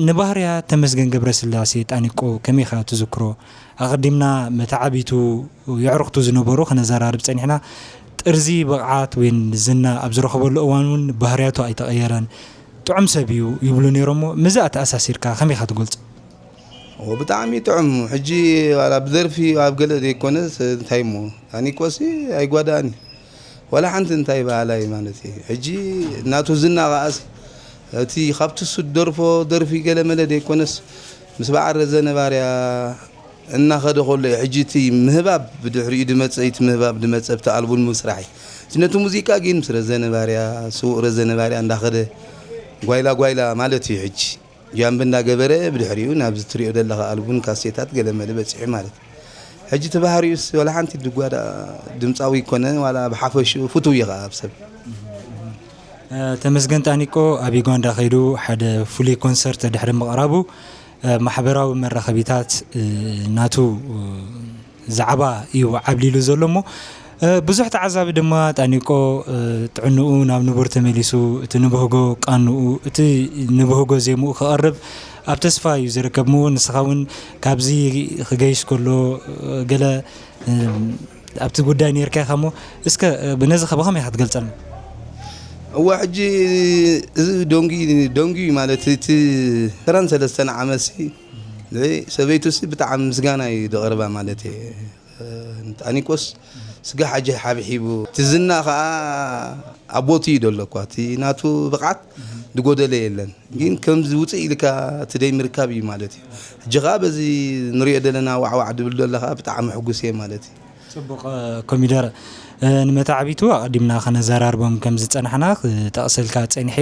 ንባህርያ ተመስገን ገብረስላሴ ጣኒቆ ከመይ ኢኻ ትዝክሮ? ኣቐዲምና መተዓቢቱ የዕሩኽቱ ዝነበሩ ከነዘራርብ ጸኒሕና። ጥርዚ ብቕዓት ወይ ዝና ኣብ ዝረኸበሉ እዋን እውን ባህርያቱ ኣይተቐየረን። ጥዑም ሰብ እዩ ይብሉ ነይሮሞ ምስዚ ኣተኣሳሲርካ ከመይ ኢኻ ትገልጾ? ብጣዕሚ ጥዑም ሕጂ ዋላ ብደርፊ ኣብ ገለ ዘይኮነስ እንታይ እሞ ኣኒቆሲ ኣይጓዳእን እዩ። ዋላ ሓንቲ እንታይ በሃላይ ማለት እዩ። ሕጂ ናቱ ዝና ከኣሲ እቲ ካብቲ እሱ ዝደርፎ ደርፊ ገለ መለ ዘይኮነስ ምስ በዓል ረዘነ ባርያ እናኸደ ከሎ እዩ። ሕጂ እቲ ምህባብ ብድሕሪኡ ድመፀ እቲ ምህባብ ድመፀ ብቲ ኣልቡን ምስራሕ እዩ። እቲ ነቲ ሙዚቃ ግን ምስ ረዘነ ባርያ ስዉእ ረዘነ ባርያ እንዳኸደ ጓይላ ጓይላ ማለት እዩ። ሕጂ ጃምብ እንዳገበረ ብድሕሪኡ ናብዚ ትሪኦ ዘለኻ ኣልቡን ካሴታት ገለ መለ በፂሑ ማለት እዩ። ሕጂ እቲ ባህሪኡስ ዋላ ሓንቲ ድጓዳ ድምፃዊ ይኮነ ዋላ ብሓፈሽኡ ፍቱው እዩ ከዓ ኣብ ሰብ። ተመስገን ጣኒቆ ኣብ ዩጋንዳ ከይዱ ሓደ ፍሉይ ኮንሰርት ድሕሪ ምቕራቡ ማሕበራዊ መራኸቢታት ናቱ ዛዕባ እዩ ዓብሊሉ ዘሎ እሞ ብዙሕ ተዓዛቢ ድማ ጣኒቆ ጥዕንኡ ናብ ንቡር ተመሊሱ እቲ ንብህጎ ቃንኡ እቲ ንብህጎ ዜምኡ ክቐርብ ኣብ ተስፋ እዩ ዝርከብ እሞ ንስኻ እውን ካብዚ ክገይሽ ከሎ ገለ ኣብቲ ጉዳይ ነርካ ኢኻ እሞ እስከ ብነዚ ከ ብኸመይ ኢኻ ትገልጸልና? እዋ ሕጂ እዚ ደንጉ ደንጉ ማለት እቲ ሰራን ሰለስተን ዓመት ሲ ሰበይቱ ሲ ብጣዕሚ ምስጋና እዩ ደቕርባ ማለት እየ። ጣኒቆስ ስጋ ሓጂ ሓብሒቡ እቲ ዝና ከዓ ኣብ ቦትኡ እዩ ደሎ እኳ እቲ ናቱ ብቕዓት ዝጎደለ የለን። ግን ከምዚ ውፅእ ኢልካ እቲ ደይ ምርካብ እዩ ማለት እዩ። ሕጂ ከዓ በዚ ንሪኦ ዘለና ዋዕዋዕ ድብል ደሎ ከዓ ብጣዕሚ ሕጉስ እየ ማለት እዩ። ፅቡቕ ኮሚደረ ንመታዕቢቱ ኣቐዲምና ከነዘራርቦም ከም ዝፀናሕና ክጠቕሰልካ ፀኒሐ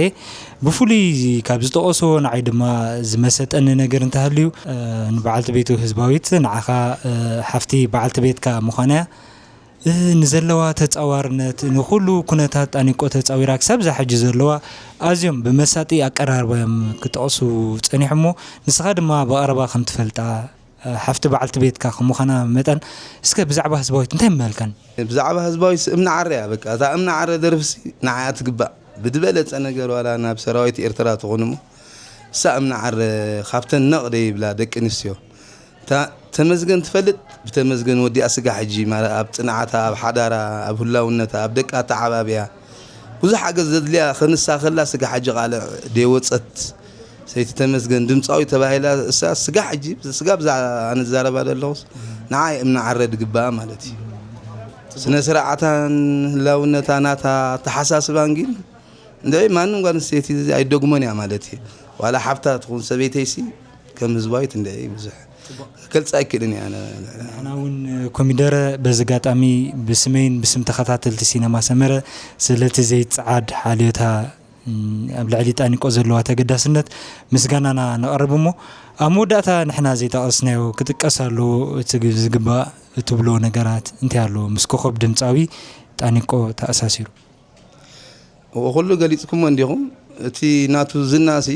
ብፍሉይ ካብ ዝጠቐስዎ ንዓይ ድማ ዝመሰጠኒ ነገር እንተሃልዩ ንበዓልቲ ቤቱ ህዝባዊት ንዓኻ ሓፍቲ በዓልቲ ቤትካ ምዃና እያ ንዘለዋ ተፃዋርነት ንኩሉ ኩነታት ጣኒቆ ተፃዊራ ክሳብ ዛ ሕጂ ዘለዋ ኣዝዮም ብመሳጢ ኣቀራርባ እዮም ክጠቕሱ ፀኒሑ እሞ ንስኻ ድማ ብቐረባ ከም ትፈልጣ ሓፍቲ በዓልቲ ቤትካ ከም ምዃና መጠን እስከ ብዛዕባ ህዝባዊት እንታይ ምበልካን? ብዛዕባ ህዝባዊት እምኒ ዓረ እያ በቃ እታ እምኒ ዓረ ደርፍሲ ንዓያ ትግባእ ብድበለፀ ነገር ዋላ ናብ ሰራዊት ኤርትራ ትኹን እሞ እሳ እምኒ ዓረ ካብተን ነቕ ደይብላ ደቂ ኣንስትዮ እታ ተመስገን ትፈልጥ ብተመስገን ወዲኣ ስጋ ሕጂ ማለት ኣብ ፅንዓታ ኣብ ሓዳራ ኣብ ህላውነታ ኣብ ደቃ ኣተዓባብያ ብዙሕ ሓገዝ ዘድልያ ክንሳ ከላ ስጋ ሕጂ ቃልዕ ደይወፀት ሰይቲ ተመስገን ድምፃዊ ተባሂላ እሳ ስጋ ሕጂ ስጋ ብዛ ኣነ ዝዛረባ ዘለኹስ ንዓይ እምኒ ዓረ ድግባኣ ማለት እዩ። ስነ ስርዓታን ህላውነታ ናታ ኣተሓሳስባን ግን እንድዒ ማንም ጓል ኣንስተይቲ ኣይደግሞን እያ ማለት እዩ። ዋላ ሓፍታ ትኹን ሰበይተይሲ ከም ህዝባዊት እንድዒ ብዙሕ ክገልፃ ኣይክእልን እየ ኣነ። ንሕና እውን ኮሚደረ በዚ ኣጋጣሚ ብስመይን ብስም ተኸታተልቲ ሲነማ ሰመረ ስለቲ ዘይፀዓድ ሓልዮታ ኣብ ልዕሊ ጣኒቆ ዘለዋ ተገዳስነት ምስጋናና ነቕርብ እሞ ኣብ መወዳእታ ንሕና ዘይጠቐስናዮ ክጥቀስ ኣለዎ እቲ ዝግባእ እትብሎ ነገራት እንታይ ኣሎ ምስ ኮኸብ ድምፃዊ ጣኒቆ ተኣሳሲሩ? እዎ ኩሉ ገሊፅኩሞ እንዲኹም እቲ ናቱ ዝናሲ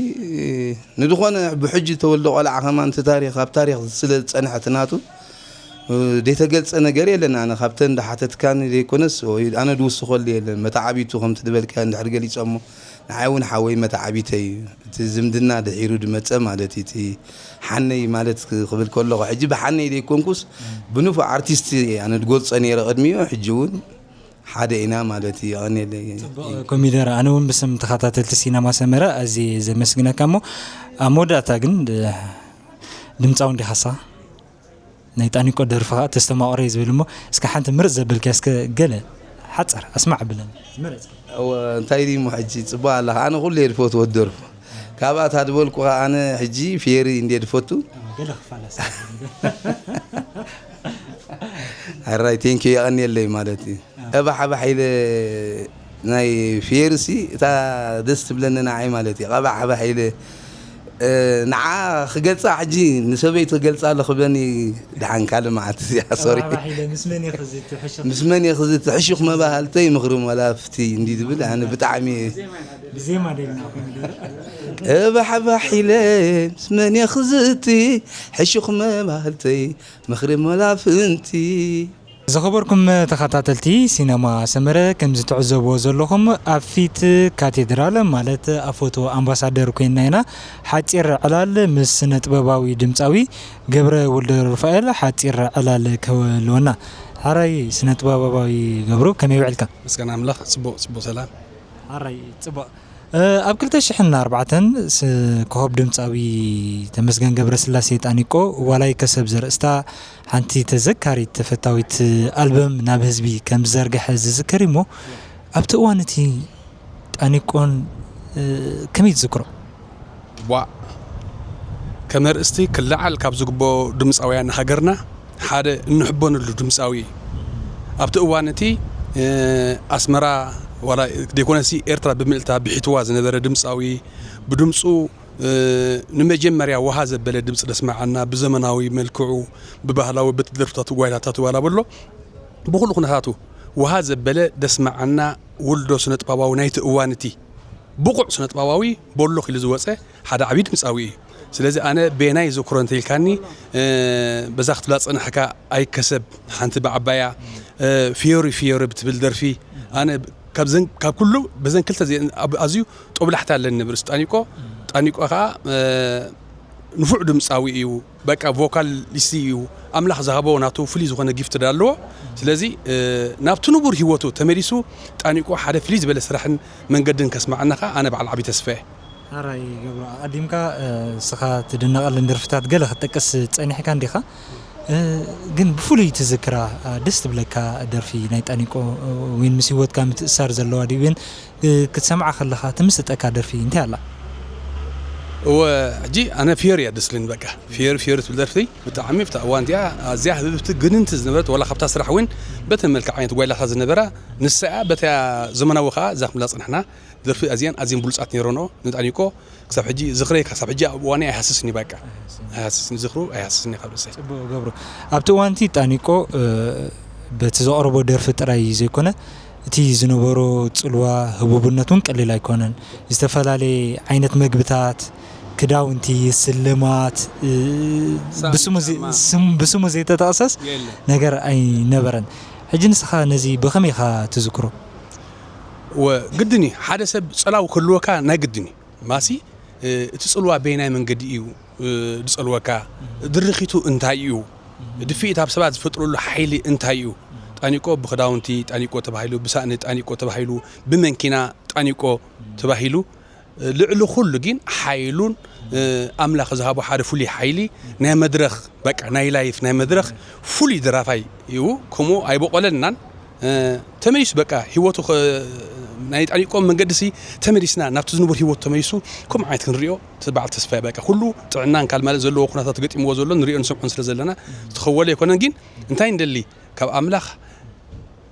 ንድኾነ ብሕጂ ተወልደ ቆልዓ ከማን እቲ ታሪክ ኣብ ታሪክ ስለ ዝፀንሐ እቲ ናቱ ዘይተገልፀ ነገር የለን። ኣነ ካብተን እንዳሓተትካኒ ዘይኮነስ ወይ ኣነ ድውስኸሉ የለን። መተዓቢቱ ከምቲ ዝበልካዮ እንድሕር ገሊፆሞ ንዓይ እውን ሓወይ መተዓቢተይ እዩ። እቲ ዝምድና ድሒሩ ድመፀ ማለት እዩ። እቲ ሓነይ ማለት ክብል ከለኹ ሕጂ ብሓነይ ዘይኮንኩስ ብንፉዕ ኣርቲስት እየ ኣነ ድገልፆ ነይረ ቅድሚኡ። ሕጂ እውን ሓደ ኢና ማለት እዩ። የቐንየለይ። ኮሚደረ ኣነ እውን ብስም ተኸታተልቲ ሲነማ ሰመረ ኣዝየ ዘመስግነካ እሞ ኣብ መወዳእታ ግን ድምፃዊ እንዲኻሳ ናይ ጣኒቆ ደርፊ ከዓ ተስተማቕሮ እዩ ዝብል እሞ እስከ ሓንቲ ምርፅ ዘበልካ እስከ ገለ ሓፀር ኣስማዕ ብለን ዝመረፅ እወ እንታይ ድሞ ሕጂ ፅቡቅ ኣለካ ኣነ ኩሉ እየ ዝፈትዎ ደርፉ ካብኣ እታ ዝበልኩኻ ኣነ ሕጂ ፌሪ እንድየ ዝፈቱ። ኣዎ፣ ገለ ክፋል ኣስታውስ። ኣራይ፣ ቴንኪዩ፣ የቐንየለይ ማለት እዩ። ኣዎ። እባ ሓባ ሓይለ ናይ ፌሪ ሲ እታ ደስ ትብለኒ ንዓይ ማለት እዩ። ቀባ ሓባ ሓይለ፣ እ፣ ንዓ ክገልጻ ሕጂ ንሰበይቲ ክገልጻ ኣሎ ክብለኒ ደሓን ካልእ መዓልቲ እዚኣ፣ ሶሪ። ቀባ ሓባ ሓይለ ምስ መን እየ ክዝቲ ሕሹኽ? ምስ መን እየ ክዝቲ ሕሹኽ መባህልተይ ምኽሪ መላፍቲ እንዲ ዝብል ኣነ ብጣዕሚ ብዜማ ደልና ኮይኑ ደረ። እባሕባሕ ኢለ ምስ መን እየ ክዝቲ ሕሹኽ መባህልተይ ምኽሪ መላፍንቲ። ዝኸበርኩም ተኸታተልቲ ሲነማ ሰመረ፣ ከም ዝትዕዘብዎ ዘለኹም ኣብ ፊት ካቴድራል ማለት ኣፎቶ ኣምባሳደር ኮይንና ኢና። ሓጺር ዕላል ምስ ስነ ጥበባዊ ድምጻዊ ገብረ ወልደ ሩፋኤል ሓጺር ዕላል ክህልወና። ሓራይ ስነ ጥበባዊ ገብሩ፣ ከመይ ውዕልካ? ምስጋና ኣምላኽ፣ ጽቡቕ፣ ጽቡቕ ሰላም። ሓራይ ጽቡቕ። እ፣ ኣብ ክልተ ሽሕን ኣርባዕተን ስ-፣ ኮኸብ ድምጻዊ ተመስገን ገብረስላሴ ጣኒቆ ዋላይ ከሰብ ዘርእስታ ሓንቲ ተዘካሪት ተፈታዊት ኣልበም ናብ ህዝቢ ከም ዝዘርግሐ ዝዝከር እሞ፣ ኣብቲ እዋን እቲ ጣኒቆን፣ እ፣ ከመይ ትዝክሮ? ዋእ፣ ከም ኣርእስቲ ክለዓል ካብ ዝግብኦ ድምጻውያን ሃገርና ሓደ እንሕበነሉ ድምጻዊ እዩ። ኣብቲ እዋን እቲ፣ እ፣ ኣስመራ ዋላ ደይኮነሲ ኤርትራ ብምልእታ ብሒትዋ ዝነበረ ድምጻዊ፣ ብድምጹ፣ እ፣ ንመጀመርያ ወሃ ዘበለ ድምጺ ደስመዓና፣ ብዘመናዊ መልክዑ፣ ብባህላዊ በቲ ደርፍታቱ ጓይላታቱ ዋላ በሎ፣ ብኹሉ ኩነታቱ ወሃ ዘበለ ደስመዓና ውልዶ ስነ-ጥበባዊ ናይቲ እዋን እቲ ብቑዕ ስነ-ጥበባዊ በሎ ኢሉ ዝወጸ ሓደ ዓብዪ ድምጻዊ እዩ። ስለዚ ኣነ በየናይ ዝክሮ እንተኢልካኒ፣ እ፣ በዛ ክትብላ ጸናሕካ ኣይከሰብ ሓንቲ ብዓባያ፣ እ፣ ፍዮሪ ፍዮሪ ብትብል ደርፊ፣ ኣነ ካብዘን፣ ካብ ኩሉ በዘን ክልተ እዚአን ኣብ-፣ ኣዝዩ ጦብላሕታ ኣለኒ ንብርስ ጣኒቆ። ጣኒቆ ከኣ፣ እ፣ ንፉዕ ድምጻዊ እዩ። በቃ ቮካሊስት እዩ። ኣምላኽ ዝሃቦ ናቱ ፍሉይ ዝኾነ ጊፍት ዳ ኣለዎ። ስለዚ፣ እ፣ ናብቲ ንቡር ህይወቱ ተመሊሱ ጣኒቆ ሓደ ፍልይ ዝበለ ስራሕን መንገድን ከስምዓና ኸኣ ኣነ በዓል ዓቢ ተስፋ እየ። ሓራይ ገብሩ፣ ኣቐዲምካ፣ እ፣ ንስኻ ትድነቐለን ደርፍታት ገለ ክትጠቅስ ጸኒሕካ እንዲኻ። እ፣ ግን ብፍሉይ ትዝክራ፣ እ፣ ደስ ትብለካ ደርፊ ናይ ጣኒቆ፣ እ፣ ወይን ምስ ህይወትካ ምትእስሳር ዘለዋ ድዩ? ወይን፣ እ፣ ክትሰምዓ ከለኻ ትምስጠካ ደርፊ እንታይ ኣላ? እወ፣ ሕጂ ኣነ ፍዮሪ እያ ደስ ትብለኒ በቃ። ፍዮሪ፣ ፍዮሪ ትብል ደርፊ ብጣዕሚ ኣብታ እዋን እቲኣ ኣዝያ ህብብቲ ግንንቲ ዝነበረት፣ ዋላ ካብታ ስራሕ እውን በተን መልክዕ ዓይነት ጓይላታት ዝነበራ፣ ንሳ እያ። በታ ዘመናዊ ከኣ እዛ ክንብላ ጸናሕና ደርፊ ኣዝየን ኣዝየን ብሉጻት ነይረንኦ። ንጣኒቆ ክሳብ ሕጂ ዝኽረይ፣ ክሳብ ሕጂ ኣብ እዋነይ ኣይሃስስን እዩ በቃ። ኣይሃስስን። ኣይሃስስን፣ ዝኽሩ ኣይሃስስን እዩ ካብ ርእሰይ። ጽቡቕ ገብሩ። ኣብቲ እዋን እቲ ጣኒቆ፣ እ፣ በቲ ዘቕርቦ ደርፊ ጥራይ ዘይኮነ፣ እቲ ዝነበሮ ጽልዋ፣ ህቡብነት እውን ቀሊል ኣይኮነን። ዝተፈላለየ ዓይነት መግብታት፣ ክዳውንቲ፣ ስልማት፣ እ፣ ሳእኒ ብስሙ ዘ-፣ ጫማ። ስም-፣ ብስሙ ዘይተጠቕሰስ የለን። ነገር ኣይነበረን። ሕጂ ንስኻ ነዚ ብኸመይ ኢኻ ትዝክሮ? ወ-፣ ግድን እዩ። ሓደ ሰብ ጸላዊ ክህልወካ ናይ ግድን እዩ። ማሲ፣ እ፣ እቲ ጽልዋ በየናይ መንገዲ እዩ፣ እ፣ ዝጸልወካ? ድርኺቱ እንታይ እዩ? ድፍኢት ኣብ ሰባት ዝፈጥረሉ ሓይሊ እንታይ እዩ? ጣኒቆ ብኽዳውንቲ ጣኒቆ ተባሂሉ፣ ብሳእኒ ጣኒቆ ተባሂሉ፣ ብመንኪና ጣኒቆ ተባሂሉ፣ እ፣ ልዕሊ ኩሉ ግን ሓይሉን፣ እ፣ ኣምላኽ ዝሃቦ ሓደ ፍሉይ ሓይሊ ናይ መድረኽ፣ በቃ ናይ ላይፍ፣ ናይ መድረኽ ፍሉይ ደራፋይ እዩ። ከምኡ ኣይበቆለናን። እ፣ ተመሊሱ በቃ ህይወቱ ከ-፣ ናይ ጣኒቆ መንገዲ ሲ ተመሊስና ናብቲ ዝንቡር ህይወቱ ተመሊሱ ከምኡ ዓይነት ክንሪኦ እቲ በዓል ተስፋ በቃ ኩሉ ጥዕናን ካል ማለት ዘለዎ ኩነታት ገጢምዎ ዘሎ ንሪኦ ንሰምዖን ስለ ዘለና ዝተኸወለ ኣይኮነን። ግን እንታይ ንደሊ ካብ ኣምላኽ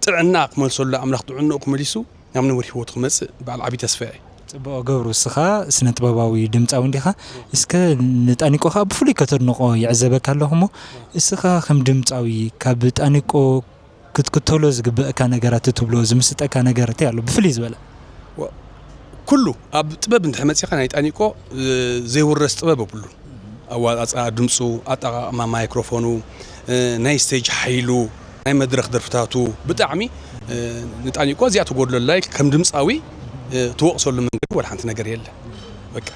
ጥዕና ክመልሰሉ ኣምላኽ ጥዕንኡ ክመሊሱ ናብ ንቡር ህይወቱ ክመጽእ በዓል ዓቢ ተስፋ እየ። ጽቡቕ ገብሩ፣ እስኻ ስነ ጥበባዊ ድምጻዊ እንዲኻ። እስከ ንጣኒቆ ኸኣ ብፍሉይ ከተድንቖ ይዕዘበካ ኣለኹ እሞ እስኻ ከም ድምጻዊ ካብ ጣኒቆ ክትክተሎ ዝግበእካ ነገራት ትብሎ ዝምስጠካ ነገር እንታይ ኣሎ? ብፍልይ ዝበለ። ወ-፣ ኩሉ ኣብ ጥበብ እንድሕር መጺኻ ናይ ጣኒቆ፣ እ፣ ዘይውረስ ጥበብ የብሉን። ኣዋጻጽኣ ድምጹ፣ ኣጠቓቕማ ማይክሮፎኑ፣ እ፣ ናይ ስቴጅ ሓይሉ፣ ናይ መድረኽ ደርፍታቱ ብጣዕሚ፣ እ፣ ንጣኒቆ እዚኣ ትጎድለላ ኢልካ ከም ድምጻዊ፣ እ፣ ትወቕሰሉ መንገዲ ወላ ሓንቲ ነገር የለን። በቃ።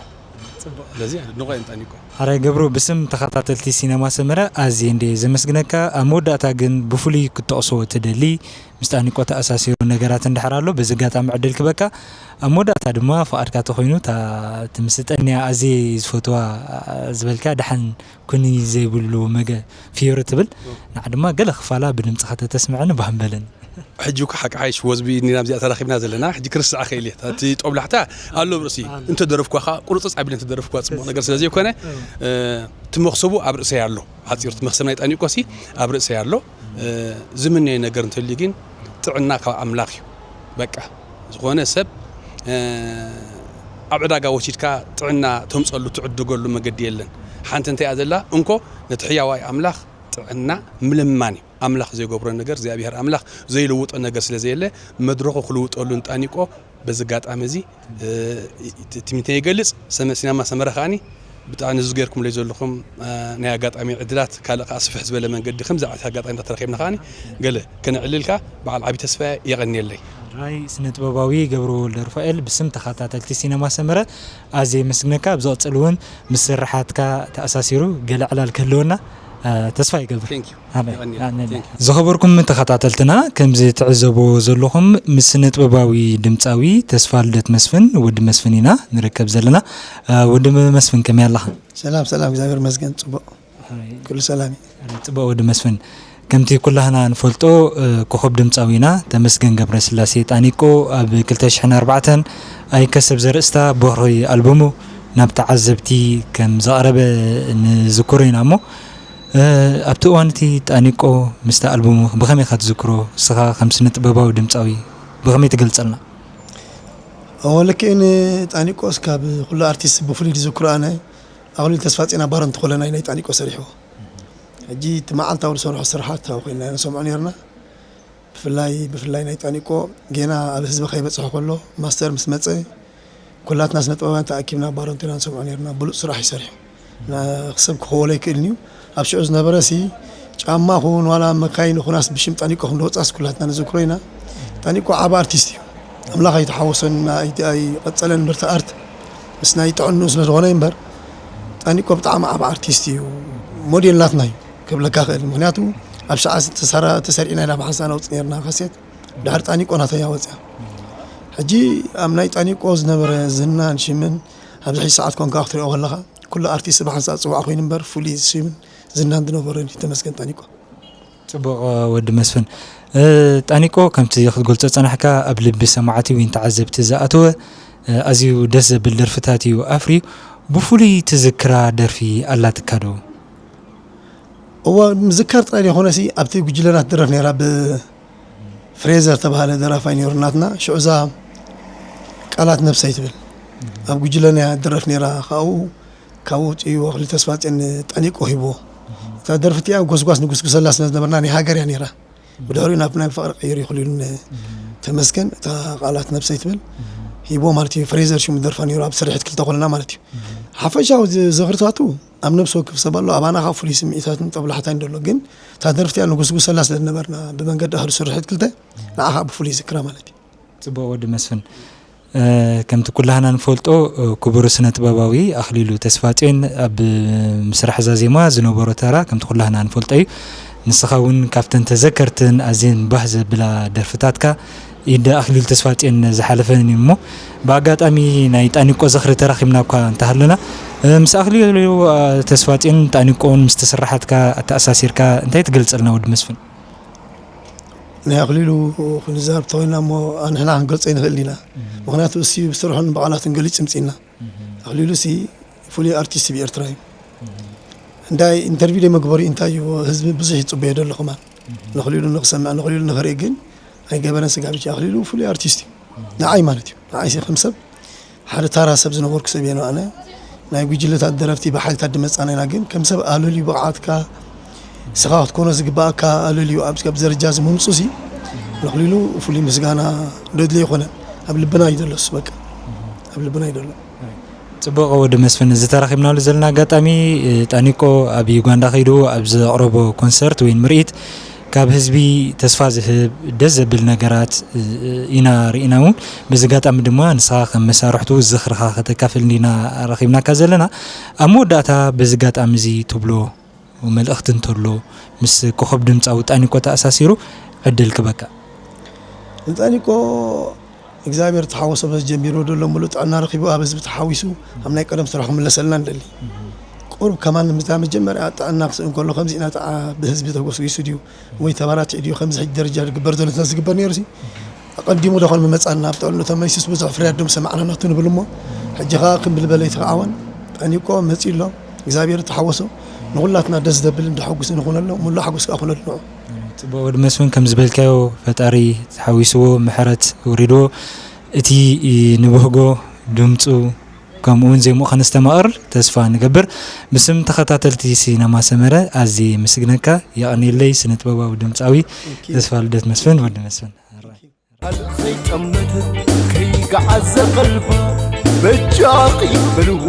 ጽቡቕ። ስለዚ ኣድንቖ እየ ንጣኒቆ። ሓራይ ገብሩ፣ ብስም ተኸታተልቲ ሲነማ ሰመረ ኣዝየ እንድየ ዘመስግነካ። ኣብ መወዳእታ ግን ብፍሉይ ክትጠቕሶ ትደሊ፣ ምስ ጣኒቆ ተኣሳሲሩ ነገራት እንድሕር ኣሎ፣ በዚ ኣጋጣሚ ዕድል ክበካ። ኣብ መወዳእታ ድማ ፍቓድካ ተኾይኑ፣ እታ ትምስጠኒ እያ፣ ኣዝየ ዝፈትዋ ዝበልካ፣ ደሓን ኩኒ ዘይብሉ መገ-፣ ፍዮሪ ትብል፣ ንዓ ድማ ገለ ክፋላ ብድምጽኻ ተተስምዐኒ ባህ ምበለኒ። ሕጂ እኮ ሓቂ ሓይሽ ወዝቢ ኒና ኣብዚኣ ተራኺብና ዘለና፣ ሕጂ ክርስዓ ክእል እየ። እቲ ጦብላሕታ ኣሎ ኣብ ርእሲ። እንተደረፍኳ ኸዓ ቁርጽጽ ኣቢለ እንተደረፍኳ ጽቡቕ ነገር ስለ ዘይኮነ፣ እ፣ እቲ መኽሰቡ ኣብ ርእሰይ ኣሎ። ሓጺሩ እቲ መኽሰብ ናይ ጣኒቆ ሲ ኣብ ርእሰይ ኣሎ። እ፣ ዝምነዮ ነገር እንተልዩ ግን ጥዕና ካብ ኣምላኽ እዩ። በቃ ዝኾነ ሰብ፣ እ፣ ኣብ ዕዳጋ ወሲድካ ጥዕና ተምጸሉ ትዕድገሉ መገዲ የለን። ሓንቲ እንታይ እያ ዘላ? እንኮ ነቲ ሕያዋይ ኣምላኽ ጥዕና ምልማን እዩ። ኣምላኽ ዘይገብሮ ነገር እግዚኣብሔር ኣምላኽ ዘይልውጦ ነገር ስለ ዘየለ መድረኹ ክልውጠሉ ንጣኒቆ በዚ ኣጋጣሚ እዚ፣ እ፣ ትምኒተይ ይገልጽ። ሰመ-፣ ሲነማ ሰመረ ከዓኒ ብጣዕሚ እዚ ገይርኩምለይ ዘለኹም፣ እ፣ ናይ ኣጋጣሚ ዕድላት ካልእ ከኣ ስፍሕ ዝበለ መንገዲ ከምዚ ዓይነት ኣጋጣሚ እንዳተረኺብና ከዓኒ ገለ ከነዕልልካ በዓል ዓቢ ተስፋ የቐንየለይ። ራይ ስነ ጥበባዊ ገብሩ ወልደ ሩፋኤል ብስም ተኸታተልቲ ሲነማ ሰመረ ኣዝየ የመስግነካ። ኣብ ዝቕጽል እውን ምስ ስርሓትካ ተኣሳሲሩ ገለ ዕላል ክህልወና፣ እ፣ ተስፋ ይገብር። Thank you። ኣሜን። የቐንየለይ። ኣሜን። Thank you። ዝኸበርኩም ተኸታተልትና፣ ከምዚ ትዕዘብዎ ዘለኹም ምስ ስነ ጥበባዊ ድምጻዊ ተስፋ ልደት መስፍን፣ ወዲ መስፍን ኢና ንርከብ ዘለና። እ፣ ወዲ መስፍን ከመይ ኣለኻ? ሰላም፣ ሰላም፣ እግዚኣብሔር ይመስገን፣ ጽቡቕ። ኣይ። ኩሉ ሰላም እዩ። ኣይ፣ ጽቡቕ ወዲ መስፍን። ከምቲ ኩላህና ንፈልጦ፣ እ፣ ኮኸብ ድምጻዊ ኢና፣ ተመስገን ገብረስላሴ ጣኒቆ ኣብ ክልተ ሽሕን ኣርባዕተን ኣይከሰብ ዘርእስታ ቦኽሪ ኣልቡሙ ናብ ተዓዘብቲ ከም ዘቕረበ ንዝክሮ ኢና እሞ፣ እ፣ ኣብቲ እዋን እቲ ጣኒቆ ምስቲ ኣልቡሙ ብኸመይ ኢኻ ትዝክሮ? እስኻ ከም ስነ ጥበባዊ ድምጻዊ ብኸመይ ትገልጸልና? እወ፣ ልክዕ ንጣኒቆ እስካብ ኩሉ ኣርቲስት ብፍሉይ ዝዝክሮ ኣነ፣ ኣኽሊሉ ተስፋጽዮን ኣብ ባሮ እንተኾለና እዩ ናይ ጣኒቆ ሰሪሕዎ። ሕጂ እቲ መዓልታዊ ዝሰርሖ ስራሓት ኣብኡ ኮይንና ንሰምዖ ነይርና። ብፍላይ፣ ብፍላይ ናይ ጣኒቆ ጌና ኣብ ህዝቢ ከይበጽሐ ከሎ ማስተር ምስ መጸ ኩላትና ስነ ጥበባውያን ተኣኪብና ኣብ ባሮ እንተና ንሰምዖ ነይርና። ብሉጽ ስራሕ እዩ ሰሪሑ። ና-፣ ክሰብ ክኸወሎ ኣይክእልን እዩ። ኣብ ሽዑ ዝነበረ ሲ ጫማ ኹን ዋላ መካይን ኹናስ ብሽም ጣኒቆ ከም ዝወጻስ ኩላትና ንዝክሮ ኢና። ጣኒቆ ዓቢ ኣርቲስት እዩ። ኣምላኽ ኣይተሓወሶን፣ ኣይ-፣ ኣይቐጸለን ምርቲ ኣርት ምስ ናይ ጥዕንኡ ስለ ዝኾነ እምበር፣ ጣኒቆ ብጣዕሚ ዓቢ ኣርቲስት እዩ። ሞዴል ናትና እዩ ክብለካ ክእል። ምኽንያቱ ኣብ ሸዓ ዝተሰራ-፣ ተሰሪዕና ኢና ብሓንሳእ ነውጽእ ነይርና ካሴት። ድሕሪ ጣኒቆ ናተያ ወጽያ። ሕጂ ኣብ ናይ ጣኒቆ ዝነበረ ዝናን ሽምን ኣብዚ ሕጂ ሰዓት ኮንካ ክትሪኦ ከለኻ፣ ኩሉ ኣርቲስት ብሓንሳእ ዝጽዋዕ ኮይኑ እምበር፣ ፍሉይ ሽምን ዝናን ዝነበሮ እዩ። ተመስገን ጣኒቆ። ጽቡቕ ወዲ መስፍን። እ፣ ጣኒቆ ከምቲ ክትገልጾ ጸናሕካ ኣብ ልቢ ሰማዕቲ ወይ ተዓዘብቲ ዝኣተወ፣ እ፣ ኣዝዩ ደስ ዘብል ደርፍታት እዩ ኣፍርዩ። ብፍሉይ ትዝክራ ደርፊ ኣላትካ ዶ? እወ፣ ምዝካር ጥራይ ዘይኮነሲ ኣብቲ ጉጅለና ትድረፍ ነይራ ብፍሬዘር ተባሃለ ደራፋይ ነይሩ ናትና። ሽዑ እዛ ቃላት ነብሰይ ትብል ኣብ ጉጅለና እያ ትድረፍ ነይራ። ካብኡ፣ ካብኡ ውፅኡ ኣኽሊሉ ተስፋጽዮን ጣኒቆ ሂብዎ። እታ ደርፊ እቲኣ ጎስጓስ ንጉስጉሰላ ስለ ዝነበርና ናይ ሃገር እያ ነይራ። ብድሕሪኡ ናብ ናይ ፍቕሪ ቀይሩ ይኽልሉ ን-፣ ተመስገን እታ ቃላት ነብሰይ ትብል ሂቦ ማለት እዩ። ፍሬዘር ሽሙ ደርፋ ነይሩ ኣብ ስርሒት ክልተ ኮለና ማለት እዩ። ሓፈሻዊ ዝ-፣ ዝኽርታቱ ኣብ ነብሲ ወከፍ ሰብ ኣሎ፣ ኣባና ኸዓ ፍሉይ ስምዒታትን ጠብላሕታን ዘሎ። ግን እታ ደርፊ እቲኣ ንጉስጉሰላ ስለ ዝነበርና ብመንገዲ ኣኽሊ ስርሒት ክልተ ንዓ ኸዓ ብፍሉይ ዝክራ ማለት እዩ። ጽቡቕ ወዲ መስፍን። እ፣ ከምቲ ኩላህና ንፈልጦ፣ እ፣ ክቡር ስነ ጥበባዊ ኣኽሊሉ ተስፋጽዮን ኣብ ምስራሕ እዛ ዜማ ዝነበሮ ተራ ከምቲ ኩላህና ንፈልጦ እዩ። ንስኻ እውን ካብተን ተዘከርትን ኣዝየን ባህ ዘብላ ደርፍታትካ ኢድ ኣኽሊሉ ተስፋጽዮን ዝሓለፈን እዩ እሞ፣ ብኣጋጣሚ ናይ ጣኒቆ ዝኽሪ ተራኺብና እኳ እንተሃለና፣ እ፣ ምስ ኣኽሊሉ፣ እ፣ ተስፋጽዮን ጣኒቆን ምስቲ ስራሓትካ ኣተኣሳሲርካ እንታይ ትገልጸልና ወዲ መስፍን? ናይ ኣኽሊሉ ክንዛረብ ተኾይና እሞ፣ ንሕና ክንገልጾ ኣይንኽእልን ኢና። ምኽንያቱ እሱ ብስርሑን ብቓላቱን ገሊጹ ምጺእና። ኣኽሊሉ ሲ ፍሉይ ኣርቲስት ብኤርትራ እዩ። እንታይ ኢንተርቪው ደይ መግበሪ እንታይ እዩ፣ ህዝቢ ብዙሕ ይጽበዮ ደሎ ከማን። ንኽሊሉ ንኽሰምዕ፣ ንኽሊሉ ንኽርኢ ግን ኣይገበረን ስጋብ ሕጂ። ኣኽሊሉ ፍሉይ ኣርቲስት እዩ። ንዓይ ማለት እዩ። ንዓይ ሲ ከም ሰብ ሓደ ታራ ሰብ ዝነበርኩ ሰብ እየ ኣነ። ናይ ጉጅለታት ደረፍቲ ብሓይልታት ድመጻና ኢና፣ ግን ከም ሰብ ኣለልዩ ብቕዓትካ፣ ንስኻ ክትኮኖ ዝግባኣካ ኣለልዩ ኣብ፣ ኣብ ደረጃ እዚ ምምጹ ሲ ንኽሊሉ ፍሉይ ምስጋና ደድልዮ ኣይኮነን። ኣብ ልብና እዩ ዘሎ እሱ፣ በቃ። ኣብ ልብና እዩ ዘሎ። ጽቡቕ ወዲ መስፍን፣ እዚ ተራኺብናሉ ዘለና ኣጋጣሚ፣ እ፣ ጣኒቆ ኣብ ዩጋንዳ ከይዱ ኣብ ዘቕረቦ ኮንሰርት ወይ ምርኢት ካብ ህዝቢ ተስፋ ዝህብ ደስ ዘብል ነገራት፣ እ፣ ኢና ርኢና እውን። በዚ ኣጋጣሚ ድማ ንስኻ ከም መሳርሕቱ ዝኽርኻ ከተካፍል እንዲና ረኺብናካ ዘለና። ኣብ መወዳእታ በዚ ኣጋጣሚ እዚ ትብሎ መልእኽቲ እንተሎ ምስ ኮኸብ ድምጻዊ ጣኒቆ ተኣሳሲሩ ዕድል ክበካ። ንጣኒቆ እግዚኣብሔር ተሓወሶ በዚ ጀሚሩ ዘሎ ምሉእ ጥዕና ረኺቡ ኣብ ህዝቢ ተሓዊሱ ኣብ ናይ ቀደም ስራሕ ክምለሰልና ንደሊ። ቁሩብ ከማን ምስታ መጀመርያ ጥዕና ክስእን ከሎ ከምዚ ኢና ጥዓ ብህዝቢ ተጎስጒሱ ድዩ ወይ ተባራቲዕ ድዩ ከምዚ ሕጂ ደረጃ ዝግበር ዘሎ እንተ ዝግበር ነይሩ ሲ ኣቐዲሙ ዶ ኾን ምመጻና ኣብ ጥዕንኡ ተመሊሱስ ብዙሕ ፍርያት ዶ ምሰማዕና ናቱ ንብል እሞ ሕጂ ኸኣ ክንብል በለይቲ ከኣወን ጠኒቆ መጺኡ ኣሎ እግዚኣብሔር ተሓወሶ ንኹላትና ደስ ዘብል እንዳ ሕጉስ ንኹነሎ ሙሉ ሓጎስ ከኣ ኩነሉ ንዑ። ጽቡቕ ወዲ መስፍን ከም ዝበልካዮ ፈጣሪ ተሓዊስዎ ምሕረት ወሪድዎ እቲ ንብህጎ ድምፁ ከምኡ እውን ዜምኡ ከነስተማቕር ተስፋ ንገብር። ብስም ተኸታተልቲ ሲነማ ሰመረ ኣዝየ የመስግነካ። የቐንየለይ ስነ ጥበባዊ ድምፃዊ ተስፋ ልደት መስፍን ወዲ መስፍን። ካልእ ዘይጠመተ ከይገዓዘ ቐልባ በጃኺ በልዎ